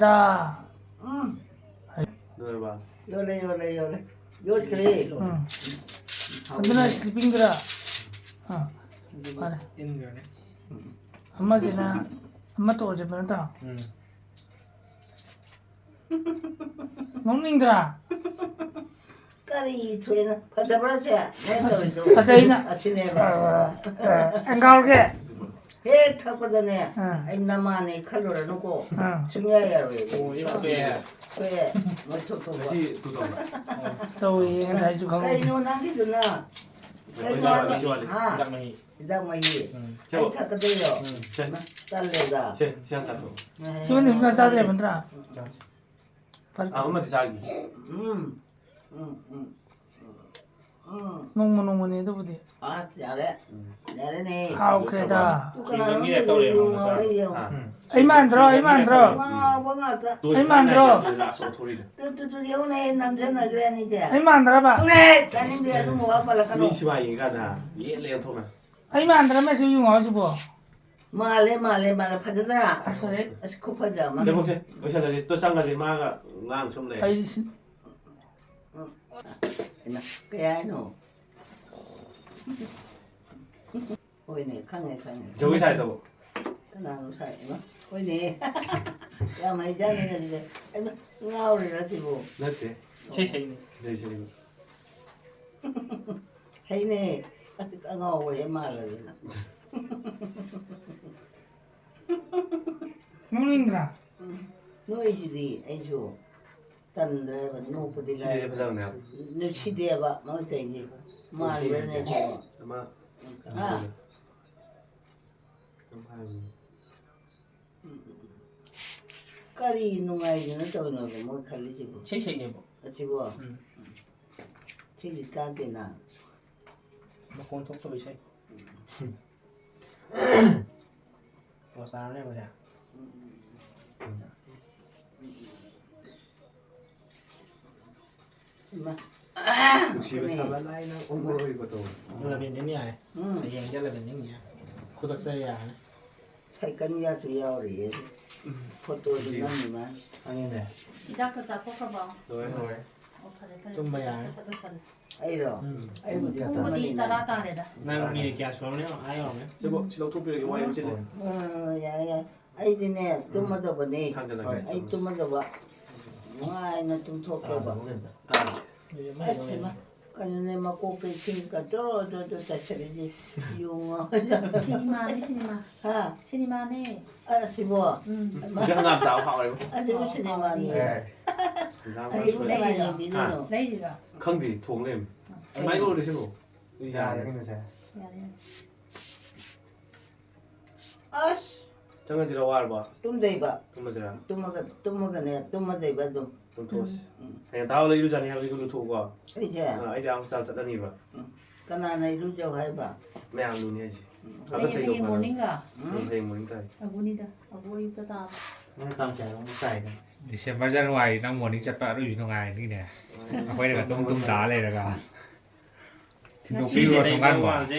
ꯍꯥꯎꯈ꯭ꯔꯦꯗ꯫ ꯎꯝ꯫ ꯂꯣꯏꯔꯕ? ꯌꯣꯜꯂꯦ, ꯌꯣꯜꯂꯦ, ꯌꯣꯜꯂꯦ꯫ ꯌꯣꯠꯈ꯭ꯔꯦ꯫ ꯎꯝ꯫ ꯑꯗꯨꯅ sleepingꯗꯨꯔꯥ? ꯑꯥ, ꯐꯔꯦ꯫ ꯏꯟꯈ꯭ꯔꯅꯤ꯫ ꯑꯃꯁꯤꯅ ꯑꯃ ꯇꯣꯛꯑꯁꯦ ꯅꯠꯇ꯭ꯔꯣ? ꯎꯝ꯫ ꯅꯣꯛꯅꯤꯡꯗ꯭ꯔꯥ? ꯀꯔꯤ ꯊꯣꯛꯑꯦꯅ? ꯐꯖꯕ꯭ꯔꯥ ꯁꯦ? ꯅꯪ ꯇꯧꯔꯤꯗꯣ? ꯐꯖꯩꯅ꯫ ꯑꯁꯤꯅꯦꯕ꯫ ꯑ, ꯑ, ꯑ, ꯑꯦꯡꯒꯥꯜꯒꯦ꯫ ꯍꯦꯛ ꯊꯛꯄꯗꯅꯦ, ꯑꯥ꯫ ꯑꯩ ꯅꯃꯥꯅꯦ ꯈꯜꯂꯨꯔꯅꯨꯀꯣ꯫ ꯑꯥ꯫ ꯁꯨꯡꯌꯥ ꯌꯥꯔꯣꯏ꯫ ꯑꯣ, ꯏꯃꯥ ꯊꯣꯛꯑꯦ꯫ ꯊꯣꯛꯑꯦ꯫ ꯃꯣꯏ ꯊꯣꯛ ꯊꯣꯛꯄ꯫ ꯉꯁꯤ ꯇꯨ ꯇꯧꯕ꯭ꯔꯥ? ꯇꯧꯏꯌꯦ, ꯉꯁꯥꯏꯁꯨ ꯈꯪꯍꯧꯗꯦ꯫ ꯀꯩꯅꯣ ꯅꯪꯒꯤꯗꯨꯅ? ꯀꯩꯅꯣ ꯍꯤꯗꯥꯛ ꯍꯥꯏꯕ? ꯃꯍꯤ ꯋꯥꯠꯂꯤ, ꯍꯥ? ꯍꯤꯗꯥꯛ ꯃꯍꯤ꯫ ꯍꯤꯗꯥꯛ ꯃꯍꯤ꯫ ꯎꯝ, ꯁꯦ꯫ ꯑꯩ ꯊꯛꯀꯗꯣꯏꯔꯣ? ꯎꯝ, ꯁꯦ꯫ ꯇꯜꯂꯦꯗ꯫ ꯁꯦ, ꯁꯤ ꯍꯥꯟꯅ ꯆꯥꯊꯣꯛꯑꯣ꯫ ꯁꯤꯃꯗꯤ ꯁꯨꯡꯆꯥ ꯆꯥꯗ꯭ꯔꯦꯕ ꯅꯠꯇ꯭ꯔꯥ? ꯆꯥꯁꯤ꯫ ꯐꯔꯦ꯫ ꯑꯥ, ꯑꯃꯗꯤ ꯆꯥꯈꯤ꯫ ꯎꯝ, ꯎꯝ, ꯎꯝ, ꯎꯝ꯫ ꯅꯣꯡꯃ ꯅꯣꯡꯃꯅꯤ ꯑꯗꯨꯕꯨꯗꯤ꯫ ꯑꯁ, ꯌꯥꯔꯦ꯫ ꯎꯝ꯫ ꯌꯥꯔꯦꯅꯦ꯫ ꯍꯥꯎꯈ꯭ꯔꯦꯗ꯫ ꯇꯨ ꯀꯅꯥꯅꯣꯝ ꯃꯤ ꯂꯩꯔꯦ, ꯇꯧꯔꯦ, ꯌꯦꯡꯉꯣ, ꯃꯉꯣꯟꯗ ꯉꯥꯎꯔꯦ, ꯆꯥꯔꯣ꯫ ꯌꯦꯡꯉꯣ꯫ ꯑꯥ꯫ ꯑꯩ ꯃꯥꯟꯗ꯭ꯔꯣ? ꯑꯩ ꯃꯥꯟꯗ꯭ꯔꯣ? ꯉꯥꯎꯕ ꯉꯥꯛꯇ꯫ ꯇꯨ ꯑꯩ ꯃꯥꯟꯗ꯭ꯔꯣ? ꯂꯥꯁ ꯑꯣꯊꯣꯔꯤꯗꯣ꯫ ꯇꯨ, ꯇꯨ, ꯇꯨ, ꯌꯦꯡꯉꯨꯅꯦ, ꯅꯝꯖꯟꯅꯈ꯭ꯔꯦ ꯑꯅꯤꯁꯦ꯫ ꯑꯩ ꯃꯥꯟꯗ꯭ꯔꯕ? ꯇꯨꯅꯦ, ꯇꯥꯅꯤꯡꯗꯦ, ꯑꯗꯨꯝꯕ ꯋꯥ ꯄꯜꯂꯛꯀꯅꯨ꯫ ꯃꯤ ꯁꯤꯕꯥ ꯌꯦꯡꯉꯀꯥꯟꯗ ꯌꯦꯠꯂꯦ ꯑꯣꯟꯊꯣꯛꯅ꯫ ꯑꯩ ꯃꯥꯟꯗ꯭ꯔ ꯃꯁꯤ ꯌꯨ ꯉꯥꯎꯔꯤꯁꯤꯕꯣ? ꯃꯥꯜꯂꯦ, ꯃꯥꯜꯂꯦ, ꯃꯥꯜꯂꯦ꯫ ꯐꯖꯗ꯭ꯔꯥ? ꯑꯁ, ꯐꯖꯩ꯫ ꯑꯁ, ꯈꯨꯐꯖ ꯑꯃ꯫ ꯁꯦ, ꯃꯣꯛꯁꯦ, ꯂꯣꯏꯁꯜꯂꯁꯤ꯫ ꯇꯣ, ꯆꯪꯉꯁꯤ꯫ ꯃꯥꯒ ꯉꯥꯡ ꯁꯨꯝ ꯂꯩ꯫ ꯑꯩꯗꯤ ꯁꯤ- ꯎꯝ꯫ ꯏꯃꯥ, ꯀꯩ ꯍꯥꯏꯅꯣ? ꯍꯣꯏꯅꯦ, ꯈꯪꯉꯦ, ꯈꯪꯉꯦ꯫ ꯖꯒꯣꯏ ꯁꯥꯏ ꯇꯧꯕ꯫ ꯀꯅꯥꯅꯣ ꯁꯥꯏ? ꯏꯃꯥ, ꯍꯣꯏꯅꯦ꯫ ꯌꯥꯝ ꯍꯩꯖꯥꯠꯅꯤꯅꯦ ꯑꯗꯨꯗꯤ꯫ ꯏꯃꯥ, ꯉꯥꯎꯔꯤꯔꯣ ꯁꯤꯕꯨ? ꯅꯠꯇꯦ꯫ ꯏꯁꯩ ꯁꯛꯏꯅꯦ꯫ ꯏꯁꯩ ꯁꯛꯏꯕ꯫ ꯍꯩꯅꯦ꯫ ꯑꯁ, ꯑꯉꯥꯎꯕ ꯍꯦꯛ ꯃꯥꯜꯂꯗꯅ꯫ ꯅꯣꯛꯅꯤꯡꯗ꯭ꯔꯥ? ꯎꯝ, ꯅꯣꯛꯏꯁꯤꯗꯤ ꯑꯩꯁꯨ ꯇꯟꯗ꯭ꯔꯦꯕ, ꯅꯣꯛꯄꯗꯤ ꯁꯤꯁꯦ ꯂꯥꯏꯔꯗꯅ꯫ ꯐꯖꯕꯅꯦ ꯍꯥꯏꯕ꯫ ꯅꯨꯡꯁꯤꯗꯦꯕ ꯃꯣꯏ ꯇꯧꯔꯤꯁꯦ꯫ ꯃꯥꯟꯕ꯭ꯔꯅꯦ ꯁꯤꯕꯣ? ꯑꯃ ꯍꯥ? ꯀꯩꯅꯣ ꯍꯥꯏꯕꯅꯤ꯫ ꯎꯝ, ꯎꯝ, ꯎꯝ꯫ ꯀꯔꯤ ꯅꯨꯡꯉꯥꯏꯗꯅ ꯇꯧꯔꯤꯅꯣꯕ ꯃꯣꯏ ꯈꯜꯂꯤꯁꯤꯕꯨ? ꯏꯁꯩ ꯁꯛꯏꯅꯦꯕꯣ꯫ ꯑꯁꯤꯕꯣ? ꯎꯝ꯫ ꯁꯤꯗꯤ ꯇꯥꯗꯦꯅ꯫ ꯃꯈꯣꯟ ꯊꯣꯛꯇꯕ ꯏꯁꯩ꯫ ꯑꯣꯖꯥꯅꯦ ꯃꯁꯦ꯫ ꯏꯃꯥ꯫ ꯅꯨꯡꯁꯤꯕ ꯑꯗꯨꯅꯦ꯫ ꯁꯥꯕ ꯂꯥꯏꯅ ꯑꯣꯡꯂꯣꯏꯕꯗꯣ꯫ ꯂꯕꯦꯟꯗꯤꯟ ꯌꯥꯔꯦ꯫ ꯎꯝ꯫ ꯍꯌꯦꯡꯁꯦ ꯂꯕꯦꯟꯗꯤꯟ ꯌꯥꯔꯦ꯫ ꯈꯨꯗꯛꯇ ꯌꯥꯔꯅꯤ꯫ ꯁꯥꯏꯀꯜꯒꯁꯨ ꯌꯥꯎꯔꯤꯌꯦ꯫ ꯎꯝ꯫ ꯐꯣꯇꯣꯁꯨ ꯅꯝꯃꯤ ꯃꯥꯅ꯫ ꯈꯪꯉꯦꯅꯦ꯫ ꯍꯤꯗꯥꯛꯀ ꯆꯥꯊꯣꯛꯈ꯭ꯔꯕꯣ? ꯂꯣꯏꯔꯦ, ꯂꯣꯏꯔꯦ꯫ ꯑꯣ, ꯐꯔꯦ, ꯐꯔꯦ꯫ ꯇꯨꯝꯕ ꯌꯥꯔꯦ꯫ ꯁꯠ, ꯁꯠ ꯂꯣꯏꯁꯜꯂꯨ꯫ ꯑꯩꯔꯣ? ꯎꯝ꯫ ꯑꯩꯕꯨꯗꯤ ꯄꯨꯡꯕꯨꯗꯤ ꯑꯇꯣꯝꯕꯅꯤꯅ꯫ ꯇꯔꯥ ꯇꯥꯔꯦꯗ꯫ ꯅꯪ ꯃꯤꯅꯤꯠ ꯀꯌꯥ ꯁꯨꯔꯕꯅꯣ? ꯑꯥ ꯌꯧꯔꯝꯃꯦ꯫ ꯁꯤꯕꯨ ꯁꯤ ꯂꯧꯊꯣꯛꯄꯤꯔꯒꯦ, ꯋꯥ ꯌꯥꯝ ꯆꯤꯜꯂꯦ꯫ ꯑꯥ, ꯌꯥꯔꯦ, ꯌꯥꯔꯦ꯫ ꯑꯩꯗꯤꯅꯦ, ꯇꯨꯝꯃꯗꯕꯅꯦ꯫ ꯊꯥꯡꯖꯜꯂꯒꯦ꯫ ꯑꯩ ꯇꯨꯝꯃꯗꯕ꯫ ꯅꯨꯡꯉꯥꯏꯅ ꯇꯨꯝꯊꯣꯛꯀꯦꯕ꯫ ꯑꯥ꯫ ꯑꯁ, ꯏꯃꯥ, ꯀꯩꯅꯣꯅꯦ, ꯃꯀꯣꯛꯇ ꯏꯁꯤꯡꯒ ꯗꯣꯔꯣ ꯗꯣꯔꯣ ꯗꯣꯔꯣ ꯆꯥꯏꯁꯜꯂꯤꯁꯦ꯫ ꯌꯣꯡ ꯉꯥꯎꯔꯖꯥꯠꯂꯣ? ꯁꯤꯅꯤꯃꯥꯅꯦ, ꯁꯤꯅꯤꯃꯥ꯫ ꯍꯥ? ꯁꯤꯅꯤꯃꯥꯅꯦ꯫ ꯑ, ꯁꯤꯕꯣ? ꯎꯝ꯫ ꯏꯃꯥ꯫ ꯏꯟꯖꯥꯡ ꯌꯥꯝ ꯆꯥꯕ ꯍꯥꯎꯋꯦꯕ꯫ ꯑꯁꯤꯕꯨ ꯁꯤꯅꯤꯃꯥꯅꯤ꯫ ꯑꯦ꯫ ꯏꯟꯖꯥꯡ ꯑꯁꯤꯕꯨ ꯂꯣꯏ ꯀꯅꯥ ꯂꯩꯔꯤꯔꯣ? ꯌꯦꯡꯕꯤꯗꯣꯏꯅꯣ? ꯍꯥ? ꯂꯩꯔꯤꯔꯣ? ꯈꯪꯗꯦ, ꯊꯣꯡ ꯂꯩꯔꯝꯃꯤ꯫ ꯑ꯫ ꯑꯗꯨꯃꯥꯏꯅ ꯂꯣꯏꯔꯦ ꯁꯤꯕꯨ꯫ ꯌꯥꯔꯦ ꯀꯩꯅꯣ ꯁꯦ꯫ ꯌꯥꯔꯦ, ꯌꯥꯔꯦ꯫ ꯑꯁ! ꯆꯪꯉꯁꯤꯔ, ꯋꯥꯔꯕ? ꯇꯨꯝꯗꯣꯏꯕ꯫ ꯇꯨꯝꯃꯁꯤꯔ? ꯇꯨꯝꯃꯒ, ꯇꯨꯝꯃꯒꯅꯦ, ꯇꯨꯝꯃꯗꯣꯏꯕ ꯑꯗꯨꯝ꯫ ꯇꯨꯝꯊꯣꯛꯑꯁꯤ꯫ ꯎꯝ꯫ ꯍꯌꯦꯡ ꯇꯥꯕ ꯂꯩ ꯏꯔꯨꯖꯅꯤ ꯍꯥꯏꯕꯗꯤ ꯂꯨꯊꯣꯛꯎꯀꯣ꯫ ꯑꯩꯁꯦ? ꯑꯥ, ꯑꯩꯗꯤ ꯑꯥ ꯍꯣꯁꯄꯤꯇꯥꯜ ꯆꯠꯂꯅꯤꯕ꯫ ꯎꯝ꯫ ꯀꯅꯥꯅ ꯏꯔꯨꯖꯧ ꯍꯥꯏꯕ? ꯃꯌꯥꯝ ꯂꯨꯅꯤ ꯍꯥꯏꯁꯦ꯫ ꯎꯝ꯫ ꯍꯌꯦꯡ, ꯍꯥꯀꯠꯆꯩꯗꯣ ꯍꯌꯦꯡ ꯐꯅꯕ꯫ ꯃꯣꯔꯅꯤꯡꯂꯣ? ꯎꯝ, ꯍꯌꯦꯡ ꯃꯣꯔꯅꯤꯡ ꯇꯥꯏ꯫ ꯑꯒꯨꯅꯤꯗ, ꯑꯒꯨ ꯑꯌꯨꯛꯇ ꯇꯥꯕ꯫ ꯅꯪ ꯇꯥꯡ ꯀꯌꯥꯗ ꯑꯃꯨꯛ ꯇꯥꯏꯅꯣ? ꯗꯤꯁꯦꯝꯕꯔ, ꯖꯅꯋꯥꯔꯤ ꯅꯪ ꯃꯣꯔꯅꯤꯡ ꯆꯠꯄ ꯑꯔꯣꯏꯕꯤ ꯅꯨꯡꯉꯥꯏꯔꯅꯤꯅꯦ꯫ ꯎꯝ꯫ ꯑꯩꯈꯣꯏꯅꯒ ꯇꯨꯝ ꯇꯨꯝ ꯇꯥ ꯂꯩꯔꯒ꯫ ꯊꯤꯟꯗꯣꯛꯄꯤꯈ꯭ꯔꯣ ꯉꯁꯤꯁꯦ ꯊꯣꯡꯒꯥꯟꯕ꯫ ꯋꯥꯜꯁꯦ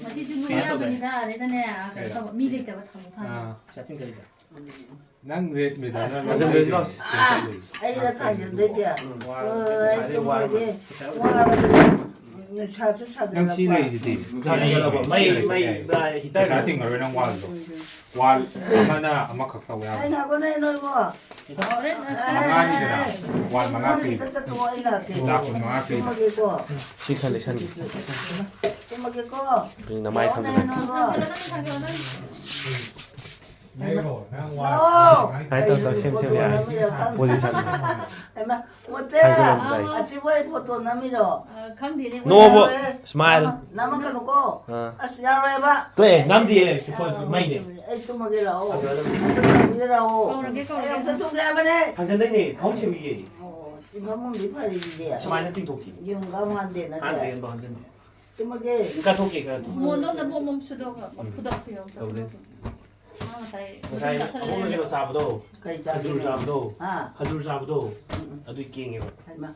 ꯉꯁꯤꯁꯨ ꯃꯤ ꯀꯩꯅꯣ ꯇꯧꯕꯅꯦ꯫ ꯌꯥꯝꯕꯅꯤꯅ ꯑꯗꯩꯗ ꯀꯩꯅꯣ ꯀꯩꯗ? ꯇꯧꯕ, ꯃꯤ ꯂꯩꯇꯕ ꯊꯝꯃꯣ ꯊꯝꯃꯣ꯫ ꯑꯥ꯫ ꯄꯩꯁꯥ ꯇꯤꯡꯊꯣꯛꯏꯗ꯫ ꯅꯪ ꯔꯦꯠ ꯃꯦꯗꯥꯝꯅ ꯑꯁ, ꯂꯧꯔꯤꯁꯦ꯫ ꯑꯥ, ꯑꯩꯅ ꯊꯥꯡꯖꯟꯗꯣꯏꯁꯦ? ꯎꯝ꯫ ꯍꯣꯏ, ꯉꯁꯥꯏꯗꯩ ꯋꯥꯔꯕ꯫ ꯇꯨꯝꯃꯒꯦ꯫ ꯄꯩꯁꯥ ꯋꯥꯔꯕꯅꯦ꯫ ꯅꯨꯡꯁꯥꯁꯨ ꯅꯪ ꯁꯤ ꯁꯥꯖꯜꯂꯛꯄ꯫ ꯂꯩꯔꯤꯁꯤꯗꯤ? ꯅꯨꯡꯁꯥ ꯁꯥꯖꯜꯂꯛꯄ꯫ ꯃꯩ, ꯃꯩ, ꯄꯩꯁꯥ ꯇꯤꯡꯉꯔꯣꯏ ꯅꯪ ꯋꯥꯜꯗꯣ꯫ ꯋꯥꯜ ꯑꯃꯅ ꯑꯃꯈꯛ ꯇꯧ ꯌꯥꯕ꯫ ꯑꯩ ꯉꯥꯏꯈꯣꯅꯦ ꯅꯣꯏꯕꯣ꯫ ꯍꯣꯔꯦꯟ ꯑꯁ ꯃꯉꯥꯅꯤꯗꯅ, ꯋꯥꯟ ꯃꯉꯥ ꯅꯪ ꯄꯤ꯫ ꯈꯤꯇ ꯆꯠꯊꯣꯛꯑꯣ, ꯑꯩ ꯂꯥꯛꯀꯦ꯫ ꯂꯥꯛ ꯀꯨꯟ ꯃꯉꯥ ꯄꯤ꯫ ꯇꯨꯝꯃꯒꯦꯀꯣ꯫ ꯁꯤ ꯈꯔ ꯂꯩꯁꯟꯒꯦ꯫ ꯇꯨꯝꯃꯒꯦꯀꯣ꯫ ꯅꯃꯥꯏ ꯂꯥꯛꯑꯣꯅꯦ ꯊꯝꯖꯜꯂꯣ꯫ ꯅꯣꯏꯕꯣ꯫ ꯍꯩꯃꯥ꯫ ꯂꯩꯔꯣ, ꯅꯪ ꯋꯥ ꯂꯥꯛꯑꯣ꯫ ꯁꯨꯃꯥꯏꯅ ꯁꯨꯃꯥꯏꯅ ꯇꯧ, ꯇꯧ, ꯁꯦꯝ, ꯁꯦꯝ, ꯌꯥꯔꯦ꯫ ꯄꯣꯖꯤꯁꯟ꯫ ꯍꯩꯃꯥ, ꯃꯣꯇꯦ, ꯍꯥꯏꯒꯠꯂꯝꯗꯥꯏ꯫ ꯑꯁꯤꯕꯨ ꯑꯩ ꯐꯣꯇꯣ ꯅꯝꯃꯤꯔꯣ? ꯑ, ꯈꯪꯗꯦꯅꯦ, ꯅꯣꯕ, ꯃꯣꯏ ꯁ꯭ꯃꯥꯏꯜ꯫ ꯅꯝꯃꯛꯀꯅꯨꯀꯣ꯫ ꯑꯥ꯫ ꯑꯁ, ꯌꯥꯔꯣꯏꯕ꯫ ꯇꯣꯛꯑꯦ, ꯅꯝꯗꯦꯌꯦ, ꯁꯤ ꯐꯣꯟ ꯑꯥ, ꯃꯩꯅꯦ꯫ ꯑꯩ ꯇꯨꯝꯃꯒꯦ ꯂꯥꯛꯑꯣ꯫ ꯑꯗꯨ, ꯑꯗꯨ꯫ ꯑꯝꯇ ꯊꯝꯕꯤꯔ ꯂꯥꯛꯑꯣ꯫ ꯀꯧꯔꯒꯦ, ꯀꯧꯔꯒꯦ꯫ ꯑꯩ ꯑꯝꯇ ꯇꯨꯝꯒꯦ ꯍꯥꯏꯕꯅꯦ꯫ ꯍꯟꯖꯟꯗꯣꯏꯅꯦ, ꯊꯕꯛ ꯁꯦꯝꯕꯤꯒꯦ꯫ ꯑꯣ, ꯐꯃꯨꯡꯗꯤ ꯐꯔꯤꯗꯨꯗꯤ꯫ ꯁꯨꯃꯥꯏꯅ ꯇꯤꯡꯊꯣꯛꯈꯤ꯫ ꯌꯨꯡꯒ ꯑꯃꯨꯛ ꯍꯟꯗꯦ ꯅꯠꯇ꯭ꯔꯥ? ꯍꯟꯗꯦ, ꯑꯃꯨꯛ ꯍꯟꯖꯟꯗꯦ꯫ ꯇꯨꯝꯃꯒꯦ꯫ ꯀꯥꯊꯣꯛꯀꯦ, ꯀꯥꯊꯣꯛꯀꯦ꯫ ꯃꯣꯟꯗꯣ ꯑꯝꯇ ꯄꯣꯝ ꯄꯣꯝ ꯁꯨꯗꯣꯛꯑꯒ ꯎꯝ꯫ ꯐꯨꯗꯣꯛꯄꯤꯔꯣ, ꯑꯝꯇ ꯇꯧꯗꯦ꯫ ꯐꯨꯗꯣꯛꯄꯤꯔꯣ꯫ ꯃꯥ ꯉꯁꯥꯏ ꯉꯁꯥꯏ ꯃꯇꯨꯝ ꯆꯥꯁꯜꯂ ꯑꯃꯨꯛ ꯂꯩꯔꯝꯃꯦ꯫ ꯀꯩꯅꯣ ꯆꯥꯕꯗꯣ, ꯀꯩ ꯈꯖꯨꯔ ꯆꯥꯗꯣꯏꯅꯣ? ꯆꯥꯕꯗꯣ, ꯍꯥ? ꯈꯖꯨꯔ ꯆꯥꯕꯗꯣ, ꯎꯝ, ꯎꯝ꯫ ꯑꯗꯨꯏ ꯀꯦꯡꯉꯦꯕ꯫ ꯍꯩꯃꯥ꯫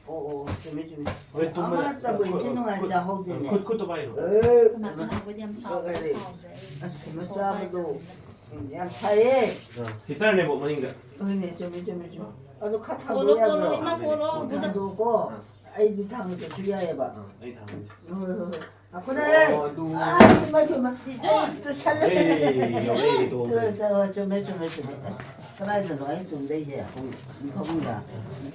ꯑꯣ, ꯑꯣ, ꯑꯣ, ꯆꯨꯝꯃꯦ, ꯆꯨꯝꯃꯦ꯫ ꯍꯣꯔꯦꯟ ꯇꯨꯝꯕꯗ ꯑꯃꯠꯇꯕꯨ ꯈꯨꯠ, ꯏꯟꯊꯤ ꯅꯨꯡꯉꯥꯏꯅ ꯈꯨꯠ, ꯆꯥꯍꯧꯗꯦꯅꯦ꯫ ꯈꯨꯠ, ꯈꯨꯠꯇꯣ ꯄꯥꯏꯔꯣ꯫ ꯑꯦ, ꯀꯅꯥ ꯍꯩꯃꯥ꯫ ꯀꯅꯥꯕꯨꯗꯤ ꯌꯥꯝ ꯁꯥꯎꯕ꯭ꯔꯥ, ꯀꯔꯤ? ꯁꯥꯎꯗ꯭ꯔꯦ ꯑꯩ꯫ ꯑꯁ, ꯍꯩꯃꯥ, ꯆꯥꯕꯗꯣ꯫ ꯎꯝ, ꯌꯥꯝ ꯁꯥꯏꯌꯦ꯫ ꯑꯥ, ꯍꯤꯇꯔꯅꯦꯕꯣ ꯃꯅꯤꯡꯗ꯫ ꯍꯣꯏꯅꯦ, ꯆꯨꯝꯃꯦ, ꯆꯨꯝꯃꯦ, ꯆꯨꯝꯃꯦ꯫ ꯑꯗꯨ ꯈꯔ ꯄꯣꯜꯂꯣ, ꯊꯥꯡꯗꯣꯛ ꯄꯣꯜꯂꯣ, ꯌꯥꯗ꯭ꯔꯣ? ꯏꯃꯥ, ꯄꯣꯜꯂꯣ, ꯊꯥꯡꯗꯣꯛꯑꯣ꯫ ꯕꯨꯗ꯫ ꯊꯥꯡꯗꯣꯛꯑꯣꯀꯣ꯫ ꯑꯥ꯫ ꯑꯩꯗꯤ ꯊꯥꯡꯗꯣꯛꯇ꯭ꯔꯁꯨ ꯌꯥꯏꯑꯕ꯫ ꯑꯥ, ꯑꯩ ꯊꯥꯡꯗꯣꯛꯀꯦ꯫ ꯍꯣꯏ, ꯍꯣꯏ, ꯍꯣꯏ꯫ ꯉꯥꯏꯈꯣꯅꯦ꯫ ꯑꯣ, ꯑꯗꯨ꯫ ꯑꯥ, ꯏꯃꯥ, ꯏꯃꯥ꯫ ꯕꯤꯖꯣꯟ꯫ ꯑꯩ ꯇꯨꯁꯜꯂꯦ꯫ ꯑꯦ, ꯌꯧꯔꯦ, ꯇꯣ꯫ ꯇꯨ, ꯇꯨ, ꯆꯨꯝꯃꯦ, ꯆꯨꯝꯃꯦ, ꯆꯨꯝꯃꯦ꯫ ꯑꯁ, ꯀꯗꯥꯏꯗꯅꯣ ꯑꯩꯅ ꯇꯨꯝꯗꯣꯏꯁꯦ? ꯐꯃꯨꯡ-, ꯐꯃꯨꯡꯗ꯫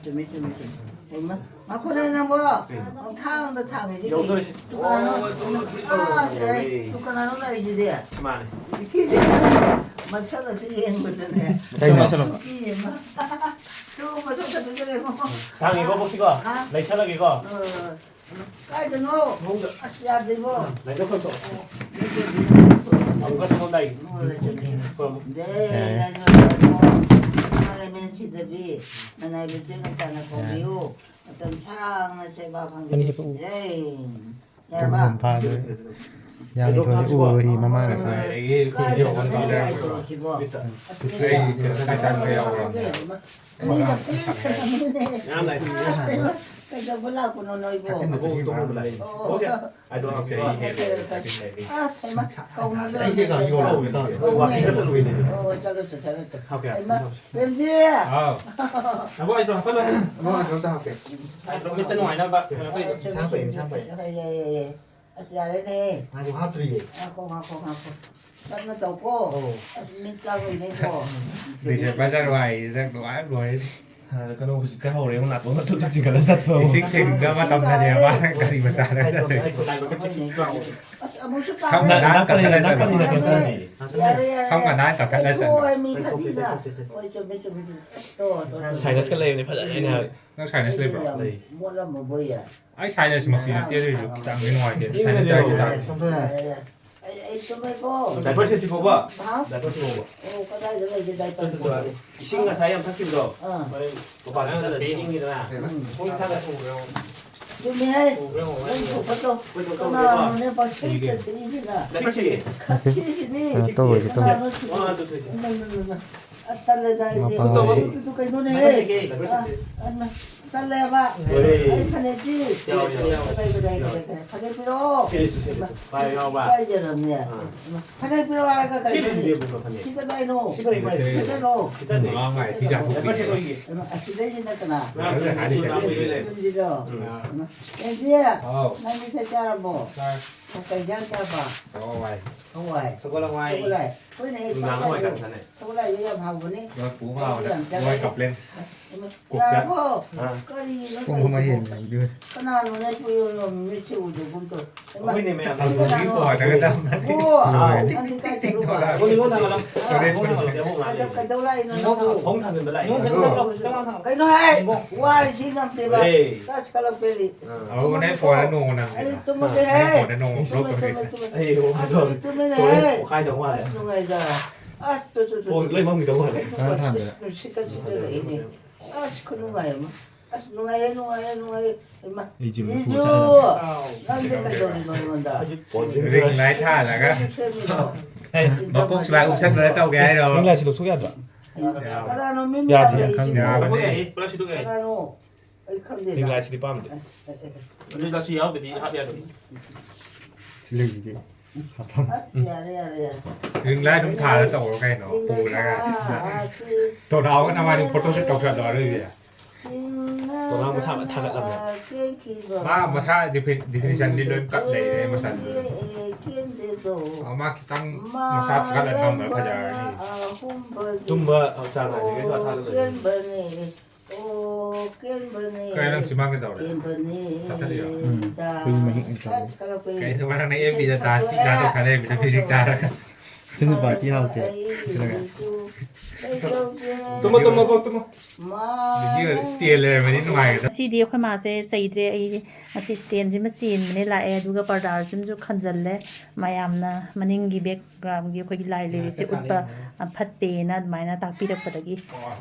ꯆꯨꯝꯃꯦ, ꯆꯨꯝꯃꯦ, ꯆꯨꯝꯃꯦ꯫ ꯍꯩꯃꯥ, ꯉꯥꯏꯈꯣꯅꯦ ꯅꯪꯕꯣ꯫ ꯀꯩꯅꯣ? ꯊꯥꯡꯗ ꯊꯥꯡꯉꯤꯁꯦ ꯀꯩ? ꯌꯧꯗꯣꯔꯦ ꯁꯤ꯫ ꯇꯨ ꯀꯅꯥꯅꯣ? ꯑꯣ, ꯑꯗꯨ, ꯑꯗꯨ, ꯑꯥ, ꯁꯦ, ꯌꯧꯔꯦ꯫ ꯇꯨ ꯀꯅꯥꯅꯣ ꯂꯥꯛꯏꯁꯤꯗꯤ? ꯁꯤ ꯃꯥꯅꯦ꯫ ꯁꯤꯁꯦ ꯃꯁꯛ ꯑꯁꯤ ꯌꯦꯡꯕꯗꯅꯦ꯫ ꯀꯩꯅꯣ? ꯅꯨꯄꯤ ꯑꯃ꯫ ꯇꯨ ꯃꯁꯛ ꯐꯖꯗ꯭ꯔꯦ ꯌꯦꯡꯉꯣ꯫ ꯊꯥꯡꯒꯦꯀꯣ, ꯕꯣꯛꯁꯤꯀꯣ? ꯍꯥ? ꯂꯩꯁꯜꯂꯒꯦꯀꯣ? ꯑ, ꯀꯥꯏꯗꯅꯣ? ꯐꯃꯨꯡꯗ꯫ ꯑꯁ, ꯌꯥꯗꯦꯕꯣ꯫ ꯂꯩꯗꯧ ꯈꯛꯇꯣ꯫ ꯑꯣ, ꯅꯠꯇꯦ, ꯅꯠꯇꯦ꯫ ꯑꯃꯨꯛꯀ ꯊꯝꯃꯝꯗꯥꯏ꯫ ꯍꯣꯏ, ꯆꯨꯝꯃꯤ, ꯆꯨꯝꯃꯤ꯫ ꯈꯨꯔꯨꯝꯃꯨ꯫ ꯗꯦ, ꯌꯥꯔꯦ꯫ ꯂꯥꯏꯅꯤꯡꯊꯧ ꯂꯥꯏꯅꯤꯡꯊꯧ, ꯏꯃꯥ ꯂꯩꯃꯦꯟ ꯁꯤꯗꯕꯤ, ꯅꯅꯥꯏꯕ ꯏꯆꯦ ꯅꯆꯥꯅ ꯀꯧꯕꯤꯌꯨ꯫ ꯌꯥꯔꯦ꯫ ꯃꯇꯝ ꯁꯥꯡꯅ ꯁꯦꯕꯥ ꯐꯪꯖꯈꯤ꯫ ꯑꯅꯤ ꯍꯦꯛꯇ ꯎ꯫ ꯌꯥꯏ꯫ ꯌꯥꯔꯕ? ꯄꯨꯡ ꯑꯃ ꯐꯥꯗꯣꯔꯦ꯫ ꯌꯥꯝ ꯊꯣꯛꯑꯦ, ꯎꯔꯣꯏ ꯃꯃꯥꯡ ꯉꯁꯥꯏ꯫ ꯀꯥꯏꯗꯅꯣ ꯅꯪ ꯂꯥꯏ ꯇꯧꯔꯤꯁꯤꯕꯣ? ꯑꯁ, ꯑꯩ ꯀꯩꯅꯣ ꯀꯥꯏ ꯆꯥꯅꯤꯡꯕ ꯌꯥꯎꯕ꯭ꯔꯣ? ꯃꯤꯅ ꯄꯤꯔ ꯊꯝꯃꯤꯅꯦ꯫ ꯃꯌꯥꯝ ꯂꯥꯛꯑꯦ꯫ ꯀꯩꯗꯧꯕ ꯂꯥꯛꯄꯅꯣ ꯅꯣꯏꯕꯣ? ꯊꯥꯔꯇꯤꯟꯗ ꯆꯠꯈꯤꯕ ꯃꯥꯜꯂꯦ꯫ ꯑꯣ꯫ ꯑꯩꯗꯣ ꯍꯧꯖꯤꯛ ꯑꯩ ꯍꯦꯛ ꯂꯩꯔꯦ, ꯊꯥꯔꯇꯤꯟ ꯂꯩꯔꯦ꯫ ꯑꯁ, ꯍꯩꯃꯥ, ꯀꯧꯅꯗꯕ ꯑꯩ ꯁꯤ ꯀꯩꯅꯣ ꯌꯣꯜꯂꯝꯃꯦ ꯇꯧꯔꯦ꯫ ꯍꯣꯏ, ꯋꯥꯀꯤꯡ ꯆꯠꯂꯨꯕꯩꯅꯦ꯫ ꯑꯣ, ꯆꯠꯂꯨ ꯆꯣ, ꯆꯠꯂꯨ ꯆꯣ꯫ ꯍꯥꯞꯀꯦ, ꯍꯩꯃꯥ, ꯍꯥꯞꯀꯦ꯫ ꯔꯦꯝꯖꯤ! ꯍꯥꯎ꯫ ꯅꯕꯣ, ꯑꯩꯗꯣ ꯍꯥꯞꯍꯜꯂꯣ꯫ ꯑꯃ ꯑꯗꯨ ꯑꯝꯇ ꯍꯥꯞꯀꯦ꯫ ꯃꯤꯠꯇ ꯅꯨꯡꯉꯥꯏꯅꯕ ꯀꯩꯅꯣ ꯇꯧꯔꯤꯗꯣ꯫ ꯏꯟꯁꯥꯡ ꯄꯩ, ꯏꯟꯁꯥꯡ ꯄꯩ꯫ ꯌꯥꯏ, ꯌꯥꯏ, ꯌꯥꯏ, ꯌꯥꯏ꯫ ꯑꯁ, ꯌꯥꯔꯦꯅꯦ꯫ ꯉꯥꯏꯈꯣ, ꯍꯥꯞꯇ꯭ꯔꯤꯌꯦ꯫ ꯉꯥꯏꯈꯣ, ꯉꯥꯏꯈꯣ, ꯉꯥꯏꯈꯣ꯫ ꯇꯞꯅ ꯇꯧꯀꯣ꯫ ꯑꯧ꯫ ꯑꯁ, ꯃꯤꯠ ꯀꯥꯕꯩꯅꯦꯀꯣ꯫ ꯗꯤꯁꯦꯝꯕꯔ ꯖꯅꯋꯥꯔꯤꯁꯤꯗ ꯅꯨꯡꯉꯥꯏ ꯂꯣꯏꯔꯦ꯫ ꯑ, ꯀꯩꯅꯣ, ꯍꯧꯖꯤꯛꯇ ꯍꯧꯔꯦ, ꯅꯥꯇꯣꯟ ꯅꯥꯇꯣꯟ ꯆꯤꯡꯈꯠꯂ ꯆꯠꯄ꯫ ꯏꯁꯤꯡ ꯊꯤꯟꯕ ꯃꯇꯝꯗꯅꯦ ꯃꯥꯅ ꯒꯥꯔꯤ ꯃꯆꯥꯗ ꯆꯠꯇꯣꯏꯁꯦ꯫ ꯑꯁ, ꯑꯃꯨꯛꯁꯨ ꯁꯝꯅ ꯇꯥꯔꯦ꯫ ꯅꯥꯟ ꯀꯛꯊꯠꯂ ꯆꯠꯂꯣ꯫ ꯌꯥꯔꯦ, ꯌꯥꯔꯦ, ꯌꯥꯔꯦ꯫ ꯁꯝꯒ ꯅꯥꯟ ꯀꯛꯊꯠꯂ ꯆꯠꯂꯣ꯫ ꯑꯩ ꯊꯣꯛꯑꯣꯏ, ꯃꯤ ꯐꯗꯤꯅ꯫ ꯍꯣꯏ, ꯆꯨꯝꯃꯦ, ꯆꯨꯝꯃꯦ, ꯆꯨꯝꯃꯦ꯫ ꯇꯣ, ꯇꯣ, ꯇꯣ꯫ ꯁꯥꯏꯅꯁꯀ ꯂꯩꯕꯅꯦ ꯐꯖꯅ ꯑꯩꯅ ꯍꯥꯏꯕ꯫ ꯅꯪ ꯁꯥꯏꯅꯁ ꯂꯩꯕ꯭ꯔꯣ? ꯂꯩ꯫ ꯃꯣꯠꯂꯝꯃꯕꯣꯏ ꯌꯥ꯫ ꯑꯩ ꯁꯥꯏꯅꯁꯃꯛꯇꯤ ꯅꯠꯇꯦ, ꯑꯗꯨ ꯑꯣꯏꯔꯁꯨ ꯈꯤꯇꯪꯗꯤ ꯅꯨꯡꯉꯥꯏꯇꯦ꯫ ꯁꯥꯏꯅꯁ ꯇꯥꯏꯞꯀꯤ ꯇꯥꯏꯞ꯫ ꯌꯥꯔꯦ, ꯌꯥꯔꯦ꯫ ꯑꯩ, ꯑꯩ ꯆꯨꯝꯃꯦꯀꯣ꯫ ꯗꯥꯏꯄꯔ ꯁꯦꯠꯁꯤ ꯐꯥꯎꯕ? ꯍꯥ? ꯗꯥꯏꯄꯔ ꯁꯦꯠꯁꯤ ꯐꯥꯎꯕ? ꯑꯣ, ꯀꯗꯥꯏꯗ ꯂꯩꯒꯦ ꯗꯥꯏꯄꯔ? ꯆꯠ, ꯆꯠ, ꯆꯠ꯫ ꯏꯁꯤꯡ ꯉꯁꯥꯏ ꯌꯥꯝ ꯊꯛꯈꯤꯕꯗꯣ? ꯑꯥ꯫ ꯍꯣꯔꯦꯟ ꯃꯄꯥꯟ ꯊꯣꯛꯆꯜꯂꯗꯤ ꯏꯪꯉꯤꯗꯅ꯫ ꯎꯝ꯫ ꯈꯣꯡ ꯊꯥꯡꯒ ꯊꯣꯡꯕ꯭ꯔꯣ? ꯆꯨꯝꯃꯦꯍꯦ꯫ ꯊꯣꯡꯕ꯭ꯔꯣ, ꯊꯣꯡꯕ꯭ꯔꯣ? ꯅꯪ ꯊꯣꯛꯄꯗꯣ꯫ ꯑꯩꯈꯣꯏ ꯊꯣꯛ ꯀꯅꯥꯅꯣꯅꯦ ꯇꯧꯗꯦꯀꯣ꯫ ꯄꯪꯁꯦꯠꯇ ꯁꯦꯠꯂꯤꯁꯤꯅ? ꯗꯥꯏꯄꯔ ꯁꯦꯠꯀꯦ꯫ ꯈꯠꯁꯤꯁꯤꯗꯤ꯫ ꯀꯩꯅꯣ ꯇꯧꯔꯣꯏꯒꯦ ꯇꯧꯔꯣꯏ꯫ ꯀꯅꯥꯅꯣ ꯁꯤꯕꯣ? ꯋꯥ, ꯑꯗꯨ ꯊꯣꯏꯁꯦ꯫ ꯏꯃꯥ, ꯏꯃꯥ, ꯏꯃꯥ꯫ ꯑ, ꯇꯜꯂꯦꯗ ꯑꯩꯗꯤ꯫ ꯃꯄꯥꯟ ꯑꯗꯨ ꯇꯧꯕ꯫ ꯇꯨ, ꯇꯨ, ꯀꯩꯅꯣꯅꯦꯍꯦ? ꯗꯥꯏꯄꯔ ꯁꯦꯠꯀꯦ꯫ ꯑ, ꯑ, ꯇꯜꯂꯦꯕ꯫ ꯂꯣꯏꯔꯦ꯫ ꯑꯩ ꯐꯅꯦꯛꯇꯤ꯫ ꯌꯥꯎ, ꯌꯥꯎ, ꯌꯥꯎ꯫ ꯀꯗꯥꯏ, ꯀꯗꯥꯏ, ꯌꯥꯎ꯫ ꯀꯗꯥꯏ, ꯀꯗꯥꯏ? ꯐꯅꯦꯛ ꯄꯤꯔꯛꯑꯣ꯫ ꯁꯦꯠꯂꯁꯤ, ꯁꯦꯠꯂꯁꯤ꯫ ꯄꯥꯏ ꯌꯥꯎꯕ꯫ ꯏꯀꯥꯏꯖꯔꯝꯅꯦ꯫ ꯑꯥ꯫ ꯐꯅꯦꯛ ꯄꯤꯔꯛꯑꯣ ꯍꯥꯏꯔꯒ ꯀꯩꯅꯣꯅꯦ? ꯁꯤꯗꯤ ꯏꯕꯨꯡꯉꯣ ꯐꯅꯦꯛ꯫ ꯁꯤ ꯀꯗꯥꯏꯅꯣ? ꯁꯤ ꯐꯅꯦꯛ, ꯐꯅꯦꯛ꯫ ꯁꯤ ꯀꯗꯥꯏꯅꯣ? ꯁꯤꯗꯅꯦ꯫ ꯑꯉꯥꯡ ꯍꯥꯏ, ꯊꯤ ꯆꯥꯊꯣꯛꯄꯤꯅꯦ꯫ ꯗꯥꯏꯄꯔ ꯁꯦꯠꯂꯣꯏꯒꯦ꯫ ꯀꯩꯅꯣ, ꯑꯁꯤꯗꯩꯁꯤꯅ ꯀꯅꯥ? ꯉꯔꯥꯡ ꯅꯍꯥꯟ ꯁꯤꯗ ꯂꯩ꯫ ꯌꯨꯝꯁꯤꯔꯣ? ꯎꯝ꯫ ꯀꯩꯅꯣ, ꯑꯦꯟꯖꯤ, ꯍꯥꯎ꯫ ꯅꯪꯗꯤ ꯆꯥꯛ ꯆꯥꯔꯕꯣ? ꯆꯥꯔꯦ꯫ ꯀꯩ ꯏꯟꯖꯥꯡ ꯆꯥꯕ? ꯍꯋꯥꯏ꯫ ꯍꯋꯥꯏ꯫ ꯁꯒꯣꯜ ꯍꯋꯥꯏ꯫ ꯁꯒꯣꯜ ꯍꯋꯥꯏ꯫ ꯍꯣꯏꯅꯦ, ꯅꯨꯡꯗꯥꯡ ꯍꯋꯥꯏ ꯁꯒꯣꯜ ꯀꯥꯡꯁꯣꯏꯅꯦ꯫ ꯁꯒꯣꯜ ꯍꯋꯥꯏꯁꯦ ꯌꯥꯝ ꯍꯥꯎꯕꯅꯦ꯫ ꯃꯣꯏ ꯄꯨ ꯃꯥ ꯑꯩꯗꯤ ꯍꯣꯏꯗ ꯌꯥꯝ ꯃꯣꯏ ꯆꯥꯅꯤꯡꯉꯦ꯫ ꯀꯝꯄ꯭ꯂꯦꯟ꯫ ꯀꯣꯛꯇ꯫ ꯌꯥꯔꯕꯣ? ꯑꯥ꯫ ꯀꯔꯤꯅꯣ ꯄꯨꯡ ꯑꯃ ꯇꯧꯔꯤꯁꯤꯕꯣ? ꯍꯦꯟꯕ ꯎꯗꯣꯏꯔꯦ꯫ ꯀꯅꯥꯅꯣꯅꯦ ꯄꯨꯌꯣ ꯌꯣ ꯃꯤꯠꯁꯦ ꯎꯗꯒꯨꯝ ꯇꯧ-, ꯍꯩꯃꯥ, ꯑꯩꯈꯣꯏꯅꯦ ꯃꯌꯥꯝ꯫ ꯁꯤ ꯑꯗꯨꯒꯤ ꯀꯅꯥꯅꯣ? ꯄꯣ ꯍꯥꯏꯔꯒ ꯇꯝꯕꯅꯤ꯫ ꯑꯣ, ꯂꯣꯏꯔꯦ꯫ ꯅꯪꯗꯤ ꯀꯥꯏ ꯆꯠꯂꯨꯕ? ꯇꯤꯛ, ꯇꯤꯛ, ꯇꯤꯛ ꯇꯧꯔꯒ꯫ ꯍꯣꯏ, ꯅꯤꯉꯣꯜ ꯊꯥꯡꯒꯠꯂꯣ꯫ ꯇꯣꯔꯦꯁ ꯅꯤꯉꯣꯜ ꯄꯣꯂꯤꯁ꯫ ꯊꯥꯡꯒꯠꯂꯣ꯫ ꯑꯗꯣ ꯀꯩꯗꯧ ꯂꯥꯛꯏꯅꯣ ꯅꯪꯕꯨ? ꯐꯃꯨꯡ ꯊꯥꯡꯖꯤꯟꯕ ꯂꯥꯛꯏꯅꯦ꯫ ꯅꯤꯉꯣꯜ ꯊꯥꯡꯒꯠꯂꯣ꯫ ꯀꯩꯅꯣ ꯍꯦ? ꯋꯥꯔꯤꯁꯤ ꯉꯝꯗꯦꯕ꯫ ꯍꯣꯏ꯫ ꯀꯥꯁ ꯀꯂꯛꯄꯦꯔꯤ꯫ ꯑꯥ꯫ ꯑꯧ, ꯅꯪ ꯐꯣꯟꯗ ꯅꯣꯡꯃ ꯅꯪꯁꯦ꯫ ꯑꯩ ꯇꯨꯝꯃꯒꯦ ꯍꯦ꯫ ꯅꯪ ꯐꯣꯟꯗ ꯅꯣꯡꯃ ꯕ꯭ꯂꯣꯛ ꯇꯧꯁꯦ꯫ ꯇꯨꯝꯃꯦ, ꯇꯨꯝꯃꯦ꯫ ꯑꯩ ꯑꯁ, ꯔꯣꯕꯣꯠꯇꯣ ꯑꯩ ꯇꯨꯝꯃꯦꯅꯦ ꯁ꯭ꯇꯣꯔꯦꯖ ꯍꯦ꯫ ꯄꯣꯛꯈꯥꯏꯗꯧ ꯃꯥꯜꯂꯦ꯫ ꯑꯁ, ꯅꯨꯡꯉꯥꯏꯗ꯫ ꯑꯁ, ꯇꯨ, ꯇꯨ, ꯇꯨ, ꯐꯣꯟ ꯇꯨ꯫ ꯂꯣꯏ ꯃꯝꯈꯤꯗꯧ ꯃꯥꯜꯂꯦ꯫ ꯀꯅꯥ ꯊꯥꯟꯕꯗ? ꯏꯁ, ꯅꯨꯡꯁꯤꯠꯀ ꯁꯤꯠꯇꯦꯗ ꯏꯅꯦ꯫ ꯑꯁ, ꯈꯨꯅꯨꯡꯉꯥꯏ ꯑꯃ꯫ ꯑꯁ, ꯅꯨꯡꯉꯥꯏꯌꯦ, ꯅꯨꯡꯉꯥꯏꯌꯦ, ꯅꯨꯡꯉꯥꯏꯌꯦ꯫ ꯏꯃꯥ, ꯑꯩ ꯖꯤꯝꯗ ꯅꯤꯖꯨ, ꯊꯣꯛꯎ ꯆꯠꯂꯗꯝꯅꯦ꯫ ꯅꯪꯗꯤ ꯀꯩꯗꯧꯔꯤꯅꯣ ꯑꯩꯉꯣꯟꯗ? ꯄꯣꯖꯤꯡ ꯔꯤꯡ ꯂꯥꯏꯠ ꯊꯥꯜꯂꯒ꯫ ꯁꯦꯝꯃꯤꯅꯣ? ꯃꯀꯣꯛ ꯁ꯭ꯂꯥꯏ ꯎꯞꯁꯟꯗꯅ ꯇꯧꯒꯦ ꯍꯥꯏꯔꯣ? ꯔꯤꯡ ꯂꯥꯏꯠꯁꯤ ꯂꯧꯊꯣꯛ ꯌꯥꯗ꯭ꯔꯣ? ꯀꯅꯥꯅꯣ ꯃꯤ ꯌꯥꯗꯦ, ꯃꯌꯥꯝ ꯈꯪꯗꯦ꯫ ꯂꯩꯔꯤꯁꯤꯕꯣ? ꯌꯥꯕꯅꯦ꯫ ꯀꯅꯥꯅꯣ? ꯑꯩ ꯈꯪꯗꯦꯗ꯫ ꯔꯤꯡ ꯂꯥꯏꯠꯁꯤꯗꯤ ꯄꯥꯝꯗꯦ꯫ ꯑꯗꯨ ꯂꯥꯏꯠꯁꯤ ꯌꯥꯎꯗ꯭ꯔꯗꯤ ꯍꯥꯞ ꯌꯥꯗꯕꯅꯤ꯫ ꯁꯤ ꯂꯩꯁꯤꯗꯤ꯫ ꯑꯁ, ꯌꯥꯔꯦ, ꯌꯥꯔꯦ, ꯌꯥꯔꯦ꯫ ꯔꯤꯡ ꯂꯥꯏꯠ ꯑꯗꯨꯝ ꯊꯥꯜꯂ ꯇꯧꯔꯣ ꯀꯩꯅꯣ, ꯄꯨꯔꯒ꯫ ꯇꯣꯅꯥꯎꯒ ꯅꯕꯥꯅꯤ ꯐꯣꯇꯣꯁꯨꯠ ꯇꯧꯁꯜꯂꯣ ꯑꯔꯣꯏꯕꯤꯗ꯫ ꯇꯣꯅꯥꯎ ꯃꯁꯥ ꯐꯖꯅ ꯊꯥꯒꯠꯂꯝꯃꯦ꯫ ꯃꯥ ꯃꯁꯥ ꯗꯤꯐꯤ-, ꯗꯤꯐꯤꯅꯤꯁꯟꯗꯤ ꯂꯣꯏ ꯀꯠ ꯂꯩꯔꯦ ꯃꯁꯥꯗꯤ꯫ ꯑ, ꯃꯥ ꯈꯤꯇꯪ ꯃꯁꯥ ꯊꯥꯒꯠꯂ ꯅꯝꯕ ꯐꯖꯔꯅꯤ꯫ ꯇꯨꯝꯕ ꯆꯥꯡ ꯅꯥꯏꯗ꯭ꯔꯤꯉꯩ ꯁꯨꯃꯥꯏꯅ ꯊꯥꯒꯠꯂꯗꯤ꯫ ꯀꯩ ꯅꯪ ꯆꯤꯃꯥꯡ ꯀꯩꯗꯧꯔꯦ? ꯆꯥꯊꯠꯂꯤꯔꯣ? ꯎꯝ, ꯍꯨꯏ ꯃꯍꯤꯛꯅ ꯇꯧꯔꯦ꯫ ꯀꯩꯅꯣ ꯅꯪ ꯑꯦꯐ ꯕꯤꯗ ꯗꯥꯟꯁ ꯊꯥꯗꯣꯛ ꯊꯥꯗꯣꯛ ꯊꯥꯗꯣꯛꯏꯗꯨꯅ ꯃ꯭ꯌꯨꯖꯤꯛ ꯇꯥꯔꯒ? ꯁꯤꯅ ꯄꯥꯔꯇꯤ ꯍꯥꯎꯇꯦ꯫ ꯁꯤꯅ ꯀꯩ? ꯇꯨꯝꯃꯣ, ꯇꯨꯝꯃꯣ, ꯀꯣꯛ ꯇꯨꯝꯃꯣ꯫ ꯚꯤꯗꯤꯑꯣ ꯁ꯭ꯇꯦꯟ ꯂꯩꯔꯝꯃꯗꯤ ꯅꯨꯡꯉꯥꯏꯒꯗꯕ꯫ ꯉꯁꯤꯗꯤ ꯑꯩꯈꯣꯏ ꯃꯥꯁꯦ ꯆꯩꯗ꯭ꯔꯦ꯫ ꯑꯩ ꯉꯁꯤ ꯁ꯭ꯇꯦꯟꯁꯤꯃ ꯆꯦꯟꯕꯅꯦ ꯂꯥꯛꯑꯦ, ꯑꯗꯨꯒ ꯄꯔꯗꯥꯁꯤꯃꯁꯨ ꯈꯟꯖꯜꯂꯦ꯫ ꯃꯌꯥꯝꯅ ꯃꯅꯤꯡꯒꯤ ꯕꯦꯛꯒ꯭ꯔꯥꯎꯟꯒꯤ ꯑꯩꯈꯣꯏꯒꯤ ꯂꯥꯏ ꯂꯩꯔꯤꯁꯦ ꯎꯠꯄ, ꯑ, ꯐꯠꯇꯦꯅ ꯑꯗꯨꯃꯥꯏꯅ ꯇꯥꯛꯄꯤꯔꯛꯄꯗꯒꯤ,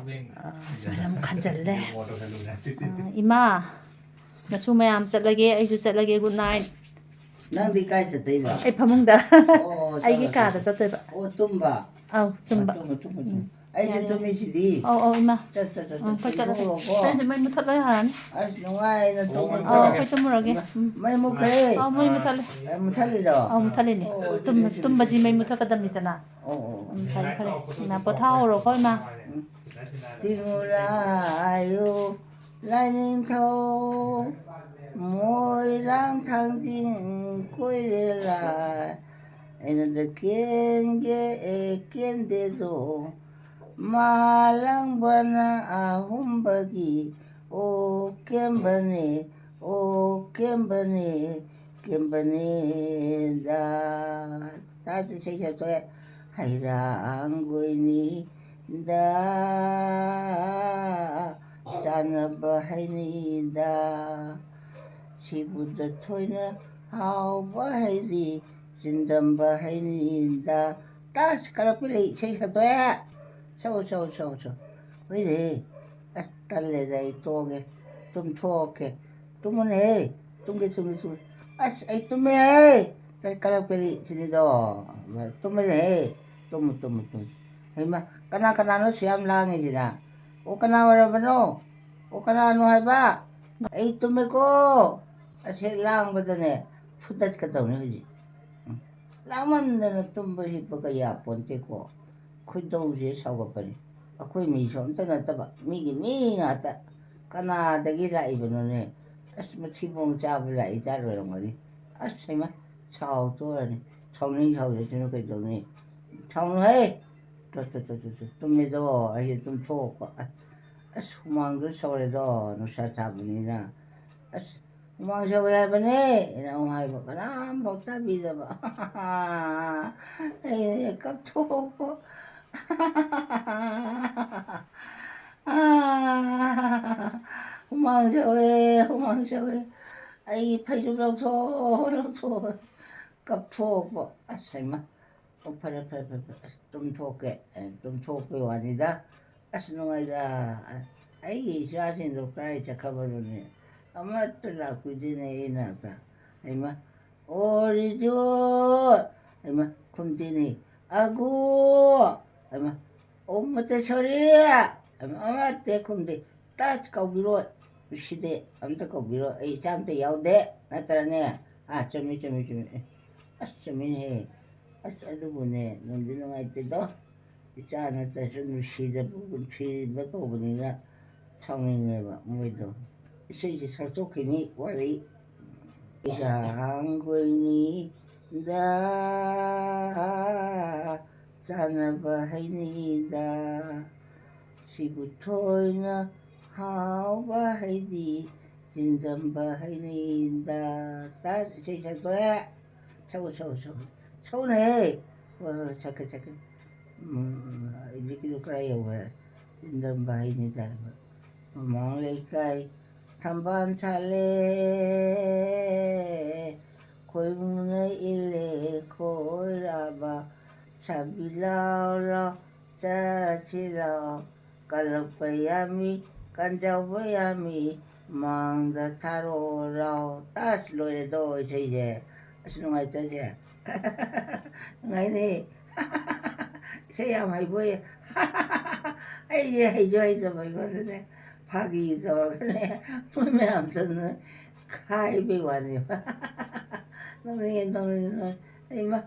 ꯑ, ꯁꯨꯃꯥꯏꯅ ꯑꯃꯨꯛ ꯈꯟꯖꯜꯂꯦ꯫ ꯑ, ꯏꯃꯥ, ꯅꯁꯨ ꯃꯌꯥꯝ ꯆꯠꯂꯒꯦ, ꯑꯩꯁꯨ ꯆꯠꯂꯒꯦ, ꯒꯨꯗ ꯅꯥꯏꯠ꯫ ꯅꯪꯗꯤ ꯀꯥꯏ ꯆꯠꯇꯣꯏꯕ? ꯑꯩ ꯐꯃꯨꯡꯗ꯫ ꯑꯣ, ꯑꯩꯒꯤ ꯆꯠꯂꯣ, ꯀꯥꯗ ꯆꯠꯂꯣ꯫ ꯆꯠꯇꯣꯏꯕ꯫ ꯑꯣ, ꯇꯨꯝꯕ? ꯑꯧ, ꯇꯨꯝꯕ꯫ ꯇꯨꯝꯃꯣ, ꯇꯨꯝꯃꯣ, ꯇꯨꯝꯃꯣ꯫ ꯎꯝ꯫ ꯑꯩꯁꯨ ꯌꯥꯔꯦ, ꯌꯥꯔꯦ꯫ ꯇꯨꯝꯃꯤꯁꯤꯗꯤ꯫ ꯑꯧ, ꯑꯧ, ꯏꯃꯥ꯫ ꯆꯠ, ꯆꯠ, ꯆꯠ, ꯎꯝ, ꯆꯠ꯫ ꯑꯩꯈꯣꯏ ꯆꯠꯂꯁꯤ꯫ ꯇꯨꯝꯊꯣꯛꯑꯣꯀꯣ꯫ ꯑꯩꯁꯨ ꯃꯩ ꯃꯨꯊꯠꯂꯣ ꯌꯥꯔꯅꯤ꯫ ꯑꯁ, ꯅꯨꯡꯉꯥꯏꯅ ꯇꯨꯝꯃꯨꯀꯣ꯫ ꯑꯧ, ꯑꯩꯈꯣꯏ ꯇꯨꯝꯃꯨꯔꯒꯦ꯫ ꯏꯃꯥ, ꯎꯝ꯫ ꯃꯩ ꯃꯨꯠꯈ꯭ꯔꯦ꯫ ꯑꯧ, ꯃꯩ ꯃꯨꯊꯠꯂꯦ꯫ ꯑꯦ, ꯃꯨꯊꯠꯂꯤꯔꯣ? ꯑꯧ, ꯃꯨꯊꯠꯂꯤꯅꯦ꯫ ꯑꯣ, ꯇꯨꯝ-, ꯆꯨꯝꯃꯤ, ꯆꯨꯝꯃꯤ, ꯇꯨꯝꯕꯁꯤ ꯆꯨꯝꯃꯤ꯫ ꯃꯩ ꯃꯨꯊꯠꯀꯗꯕꯅꯤꯗꯅ꯫ ꯑꯣ, ꯑꯣ, ꯑꯣ꯫ ꯎꯝ, ꯐꯔꯦ, ꯐꯔꯦ꯫ ꯏꯃꯥ, ꯄꯣꯊꯥꯍꯧꯔꯣꯀꯣ, ꯏꯃꯥ꯫ ꯎꯝ꯫ ꯆꯤꯡꯉꯨꯔꯥꯌꯨ ꯂꯥꯏꯅꯤꯡꯊꯧ, ꯃꯣꯏꯔꯥꯡ ꯊꯥꯡꯖꯤꯡ ꯀꯣꯏꯔꯦꯂꯥ, ꯑꯩꯅꯗ ꯀꯦꯟꯒꯦ ꯑꯦ ꯀꯦꯟꯗꯦꯗꯣ, ꯃꯥꯂꯪꯕꯅ ꯑꯍꯨꯝꯕꯒꯤ, ꯑꯣ ꯀꯦꯝꯕꯅꯦ, ꯑꯣ ꯀꯦꯝꯕꯅꯦ, ꯀꯦꯝꯕꯅꯦꯗ꯫ ꯇꯥꯁꯤ ꯏꯁꯩ ꯁꯛꯇꯣꯛꯑꯦ꯫ ꯍꯩꯔꯥꯡꯒꯣꯏꯅꯤꯗ ꯆꯥꯅꯕ ꯍꯩꯅꯤꯗ, ꯁꯤꯕꯨꯗ ꯊꯣꯏꯅ ꯍꯥꯎꯕ ꯍꯩꯗꯤ ꯆꯤꯟꯗꯝꯕ ꯍꯩꯅꯤꯗ꯫ ꯇꯥꯁ ꯀꯂꯛꯄꯤ ꯂꯩ ꯏꯁꯩ ꯁꯛꯇꯣꯛꯑꯦ꯫ ꯁꯛꯎ, ꯁꯛꯎ, ꯁꯛꯎ, ꯁꯛꯎ꯫ ꯍꯣꯏꯅꯦ꯫ ꯑꯁ, ꯇꯜꯂꯦꯗ, ꯑꯩ ꯇꯣꯛꯑꯒꯦ꯫ ꯇꯨꯝꯊꯣꯛꯀꯦ꯫ ꯇꯨꯝꯃꯨꯅꯦꯍꯦ꯫ ꯇꯨꯝꯒꯦ, ꯇꯨꯝꯒꯦ, ꯇꯨꯝꯒꯦ꯫ ꯑꯁ, ꯑꯩ ꯇꯨꯝꯃꯦꯍꯦ꯫ ꯀꯩ ꯀꯂꯛꯄꯤꯔꯤ ꯁꯤꯅꯤꯗꯣ꯫ ꯇꯨꯝꯃꯦꯅꯦꯍꯦ꯫ ꯇꯨꯝꯃꯨ, ꯇꯨꯝꯃꯨ, ꯇꯨꯝꯃꯨ꯫ ꯍꯩꯃꯥ, ꯀꯅꯥ ꯀꯅꯥꯅꯣ ꯁꯨꯛꯌꯥꯝ ꯂꯥꯡꯉꯤꯁꯤꯅ? ꯑꯣ, ꯀꯅꯥ ꯑꯣꯏꯔꯕꯅꯣ? ꯑꯣ, ꯀꯅꯥꯅꯣ ꯍꯥꯏꯕ? ꯑꯩ ꯇꯨꯝꯃꯦꯀꯣ꯫ ꯑꯁ, ꯍꯦꯛ ꯂꯥꯡꯕꯗꯅꯦ, ꯐꯨꯗꯠꯀꯗꯧꯅꯤ ꯍꯧꯖꯤꯛ꯫ ꯎꯝ꯫ ꯂꯥꯡꯃꯟꯗꯅ ꯇꯨꯝꯕ ꯍꯤꯞꯄꯒ ꯌꯥꯄꯣꯟꯇꯦꯀꯣ꯫ ꯈꯣꯏꯗꯧꯁꯦ ꯁꯥꯎꯒꯠꯄꯅꯤ꯫ ꯑꯩꯈꯣꯏ ꯃꯤꯁꯨ ꯑꯝꯇ ꯅꯠꯇꯕ, ꯃꯤꯒꯤ ꯃꯤ ꯉꯥꯛꯇ꯫ ꯀꯅꯥꯗꯒꯤ ꯂꯥꯛꯏꯕꯅꯣꯅꯦ? ꯑꯁ, ꯃꯊꯤꯕꯣꯡ ꯆꯥꯕ ꯂꯥꯛꯏ ꯖꯥꯠ ꯑꯣꯏꯔꯝꯒꯅꯤ꯫ ꯑꯁ, ꯍꯩꯃꯥ, ꯁꯥꯎꯗꯣꯔꯅꯤ꯫ ꯁꯥꯎꯅꯤꯡ ꯁꯥꯎꯖꯁꯅꯨ ꯀꯩꯗꯧꯅꯤ? ꯁꯥꯎꯅꯨꯍꯦ! ꯇꯨ, ꯇꯨ, ꯇꯨ, ꯇꯨ, ꯇꯨ, ꯇꯨꯝꯃꯦꯗꯣ, ꯑꯩꯁꯦ ꯇꯨꯝꯊꯣꯛꯄ꯫ ꯑ-, ꯑꯁ, ꯍꯨꯃꯥꯡꯗꯣ ꯁꯧꯔꯦꯗꯣ, ꯅꯨꯡꯁꯥ ꯁꯥꯕꯅꯤꯅ꯫ ꯑꯁ, ꯍꯨꯃꯥꯡ ꯁꯧꯋꯦ ꯍꯥꯏꯕꯅꯦ ꯑꯩꯅ ꯑꯃꯨꯛ ꯍꯥꯏꯕ, ꯀꯅꯥꯝꯐꯥꯎ ꯇꯥꯕꯤꯗꯕ꯫ ꯑꯩꯅ ꯀꯞꯊꯣꯛꯄ꯫ ꯍꯨꯃꯥꯡ ꯁꯧꯋꯦ, ꯍꯨꯃꯥꯡ ꯁꯧꯋꯦ꯫ ꯑꯩ ꯐꯩꯖꯨꯞ ꯂꯧꯊꯣꯛ, ꯂꯧꯊꯣꯛ꯫ ꯀꯞꯊꯣꯛꯄ꯫ ꯑꯁ, ꯍꯩꯃꯥ꯫ ꯑꯣ, ꯐꯔꯦ, ꯐꯔꯦ, ꯐꯔꯦ, ꯐꯔꯦ꯫ ꯑꯁ, ꯇꯨꯝꯊꯣꯛꯀꯦ꯫ ꯑꯦ, ꯇꯨꯝꯊꯣꯛꯄꯩ ꯋꯥꯅꯤꯗ꯫ ꯑꯁ, ꯅꯨꯡꯉꯥꯏꯗ꯫ ꯑꯩꯒꯤ ꯏꯆꯥꯁꯤꯡꯗꯣ ꯀꯗꯥꯏ ꯆꯠꯈ꯭ꯔꯕꯅꯣꯅꯦ? ꯑꯃꯠꯇ ꯂꯥꯛꯄꯤꯗꯦꯅꯦ ꯑꯩ ꯅꯥꯛꯇ꯫ ꯍꯩꯃꯥ꯫ "ꯑꯣ, ꯔꯤꯖꯨ!" ꯍꯩꯃꯥ, ꯈꯨꯝꯗꯦꯅꯦ꯫ "ꯑꯒꯨ!" ꯍꯩꯃꯥ꯫ "ꯑꯣ, ꯃꯣꯇꯦꯁꯣꯔꯤ!" ꯍꯩꯃꯥ, ꯑꯃꯠꯇ ꯈꯨꯝꯗꯦ꯫ ꯇꯥ ꯀꯧꯕꯤꯔꯣ꯫ ꯁꯤꯗꯤ ꯑꯝꯇ ꯀꯧꯕꯤꯔꯣ꯫ ꯑꯩ ꯏꯆꯥ ꯑꯝꯇ ꯌꯥꯎꯗꯦ꯫ ꯅꯠꯇ꯭ꯔꯅꯦ? ꯑꯥ, ꯆꯨꯝꯃꯤ, ꯆꯨꯝꯃꯤ, ꯆꯨꯝꯃꯤ꯫ ꯑꯦ, ꯑꯁ, ꯆꯨꯝꯃꯤꯅꯦꯍꯦ꯫ ꯑꯁ, ꯑꯗꯨꯕꯨꯅꯦ, ꯅꯨꯡꯗꯤ ꯅꯨꯡꯉꯥꯏꯇꯦꯗꯣ꯫ ꯏꯆꯥ ꯅꯠꯇ꯭ꯔꯁꯨ ꯅꯨꯡꯁꯤꯗꯕ, ꯅꯨꯡꯁꯤꯕ ꯀꯧꯕꯅꯤꯅ ꯁꯥꯎꯅꯤꯡꯉꯦꯕ ꯃꯣꯏꯗꯣ꯫ ꯏꯁꯩꯁꯦ ꯁꯛꯇꯣꯛꯈꯤꯅꯤ, ꯋꯥꯠꯂꯤ꯫ ꯏꯁꯥꯡꯒꯣꯏꯅꯤꯗ, ꯆꯥꯅꯕ ꯍꯩꯅꯤꯗ, ꯁꯤꯕꯨ ꯊꯣꯏꯅ ꯍꯥꯎꯕ ꯍꯩꯗꯤ, ꯆꯤꯟꯖꯝꯕ ꯍꯩꯅꯤꯗ꯫ ꯇꯥ, ꯏꯁꯩ ꯁꯛꯇꯣꯛꯑꯦ꯫ ꯁꯛꯎ, ꯁꯛꯎ, ꯁꯛꯎ꯫ ꯁꯛꯎꯅꯦꯍꯦ꯫ ꯍꯣꯏ, ꯍꯣꯏ, ꯁꯛꯀꯦ, ꯁꯛꯀꯦ꯫ ꯎꯝ, ꯍꯧꯖꯤꯛꯀꯤꯗꯣ ꯀꯗꯥꯏ ꯌꯧꯈ꯭ꯔꯦ? ꯆꯤꯟꯖꯝꯕ ꯍꯩꯅꯤꯗ ꯍꯥꯏꯕ꯫ ꯃꯃꯥꯡ ꯂꯩꯀꯥꯏ ꯊꯝꯕꯥꯜ ꯁꯥꯠꯂꯦ, ꯈꯣꯏꯃꯨꯅ ꯏꯜꯂꯦ ꯈꯣꯏꯔꯥꯕ, ꯁꯥꯕꯤ ꯂꯥꯎ ꯂꯥꯎ ꯆꯠꯁꯤ ꯂꯥꯎ, ꯀꯜꯂꯛꯄ ꯌꯥꯝꯃꯤ, ꯀꯟꯖꯥꯎꯕ ꯌꯥꯝꯃꯤ, ꯃꯥꯡꯗ ꯊꯥꯔꯣ ꯂꯥꯎ꯫ ꯑꯁ, ꯂꯣꯏꯔꯦꯗꯣ ꯏꯁꯩꯁꯦ꯫ ꯑꯁ, ꯅꯨꯡꯉꯥꯏꯇ꯭ꯔꯁꯦ? ꯅꯨꯡꯉꯥꯏꯅꯦ꯫ ꯏꯁꯩ ꯌꯥꯝ ꯍꯩꯕꯣꯏ꯫ ꯑꯩꯁꯦ ꯍꯩꯁꯨ ꯍꯩꯇꯕ ꯑꯩꯉꯣꯟꯗꯅꯦ꯫ ꯐꯥꯒꯤ ꯇꯧꯔꯒꯅꯦ, ꯃꯣꯏ ꯃꯌꯥꯝꯗꯨꯅ ꯈꯥꯏꯕꯩ ꯋꯥꯅꯦꯕ꯫ ꯅꯣꯛꯅꯤꯡꯉꯦ, ꯅꯣꯛꯅꯤꯡꯉꯦ, ꯅꯣꯛꯅꯤꯡꯉꯦ꯫ ꯏꯃꯥ,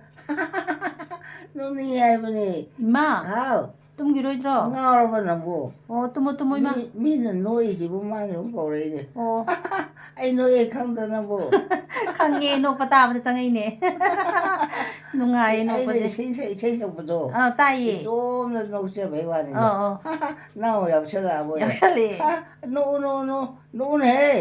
ꯅꯣꯛꯅꯤꯡꯉꯦ ꯍꯥꯏꯕꯅꯦ꯫ ꯏꯃꯥ, ꯍꯥꯎ꯫ ꯇꯨꯝꯈꯤꯔꯣꯏꯗ꯭ꯔꯣ? ꯉꯥꯎꯔꯕ ꯅꯪꯕꯨ? ꯑꯣ, ꯇꯨꯝꯃꯣ, ꯇꯨꯝꯃꯣ, ꯏꯃꯥ꯫ ꯃꯤ-, ꯃꯤꯅ ꯅꯣꯛꯏꯁꯤꯕꯨ ꯃꯥꯅ ꯑꯗꯨꯝ ꯀꯧꯔꯛꯏꯅꯦ꯫ ꯑꯣ꯫ ꯑꯩ ꯅꯣꯛꯑꯦ ꯈꯪꯗ꯭ꯔꯣ ꯅꯪꯕꯨ? ꯈꯪꯉꯦ, ꯅꯣꯛꯄ ꯇꯥꯕꯗ ꯆꯪꯉꯛꯏꯅꯦ꯫ ꯅꯨꯡꯉꯥꯏꯌꯦ ꯑꯩꯅ ꯅꯣꯛꯄꯁꯦ꯫ ꯏꯁꯩ ꯁꯛ- ꯏꯁꯩ ꯁꯛꯄꯗꯣ ꯑꯥ, ꯇꯥꯏꯌꯦ꯫ ꯏꯇꯣꯝꯗ ꯅꯣꯛꯆꯕꯩ ꯋꯥꯅꯤꯗ꯫ ꯑꯥ, ꯑꯥ꯫ ꯅꯪ ꯑꯃꯨꯛ ꯌꯥꯎꯁꯜꯂꯛꯑꯕꯣꯏ꯫ ꯌꯥꯎꯁꯜꯂꯦ꯫ ꯍꯥ? ꯅꯣꯛꯎ ꯅꯣꯛꯎ ꯅꯣꯛꯎ ꯅꯣꯛꯎꯅꯦꯍꯦ꯫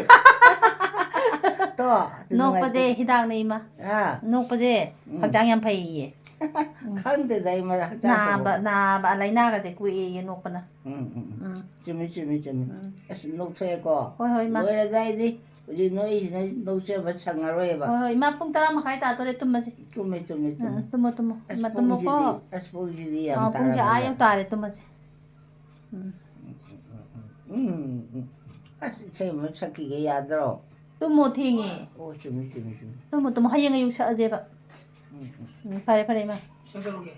ꯇꯣ꯫ ꯅꯣꯛꯄꯁꯦ ꯍꯤꯗꯥꯛꯅꯦ ꯏꯃꯥ꯫ ꯍꯥ? ꯅꯣꯛꯄꯁꯦ ꯎꯝ꯫ ꯍꯛꯆꯥꯡ ꯌꯥꯝ ꯐꯩꯌꯦ꯫ ꯎꯝ꯫ ꯈꯪꯗꯦꯗ ꯑꯩ ꯃꯔꯛ ꯍꯛꯆꯥꯡ ꯅꯥꯕ ꯐꯕ꯫ ꯅꯥꯕ ꯂꯥꯏꯅꯥꯒꯁꯦ ꯀꯣꯛꯑꯦꯌꯦ ꯅꯣꯛꯄꯅ꯫ ꯎꯝ, ꯎꯝ, ꯎꯝ꯫ ꯎꯝ꯫ ꯆꯨꯝꯃꯤ, ꯆꯨꯝꯃꯤ, ꯆꯨꯝꯃꯤ꯫ ꯎꯝ꯫ ꯑꯁ, ꯅꯣꯛꯊꯣꯛꯑꯦꯀꯣ꯫ ꯍꯣꯏ, ꯍꯣꯏ, ꯏꯃꯥ꯫ ꯂꯣꯏꯔꯗꯥꯏꯗꯤ ꯍꯧꯖꯤꯛ ꯅꯣꯛꯏꯁꯤꯅ ꯅꯣꯛꯆꯕ ꯁꯪꯉꯔꯣꯏꯕ꯫ ꯍꯣꯏ, ꯍꯣꯏ, ꯏꯃꯥ, ꯄꯨꯡ ꯇꯔꯥ ꯃꯈꯥꯏ ꯇꯥꯗꯣꯔꯦ, ꯇꯨꯝꯃꯁꯤ꯫ ꯆꯨꯝꯃꯤ, ꯆꯨꯝꯃꯤ, ꯆꯨꯝꯃꯤ꯫ ꯎꯝ, ꯇꯨꯝꯃꯣ, ꯇꯨꯝꯃꯣ꯫ ꯑꯁ, ꯏꯃꯥ, ꯇꯨꯝꯃꯣꯀꯣ꯫ ꯄꯨꯡꯁꯤꯗꯤ, ꯑꯁ, ꯄꯨꯡꯁꯤꯗꯤ ꯌꯥꯝ ꯑꯥ, ꯄꯨꯡꯁꯦ ꯑꯥ ꯇꯥꯔꯝꯃꯦꯗ꯫ ꯌꯧ ꯇꯥꯔꯦ, ꯇꯨꯝꯃꯁꯤ꯫ ꯎꯝ꯫ ꯎꯝ, ꯎꯝ꯫ ꯑꯁ, ꯏꯁꯩ ꯑꯃ ꯁꯛꯈꯤꯒꯦ ꯌꯥꯗ꯭ꯔꯣ? ꯇꯨꯝꯃꯣ, ꯊꯦꯡꯉꯦ꯫ ꯑꯣ, ꯆꯨꯝꯃꯤ, ꯆꯨꯝꯃꯤ, ꯆꯨꯝꯃꯤ꯫ ꯇꯨꯝꯃꯣ, ꯇꯨꯝꯃꯣ, ꯍꯌꯦꯡ ꯑꯌꯨꯛ ꯁꯛꯑꯁꯦꯕ꯫ ꯎꯝ, ꯎꯝ꯫ ꯎꯝ, ꯐꯔꯦ, ꯐꯔꯦ, ꯏꯃꯥ꯫ ꯀꯩꯗꯧꯔꯒꯦ?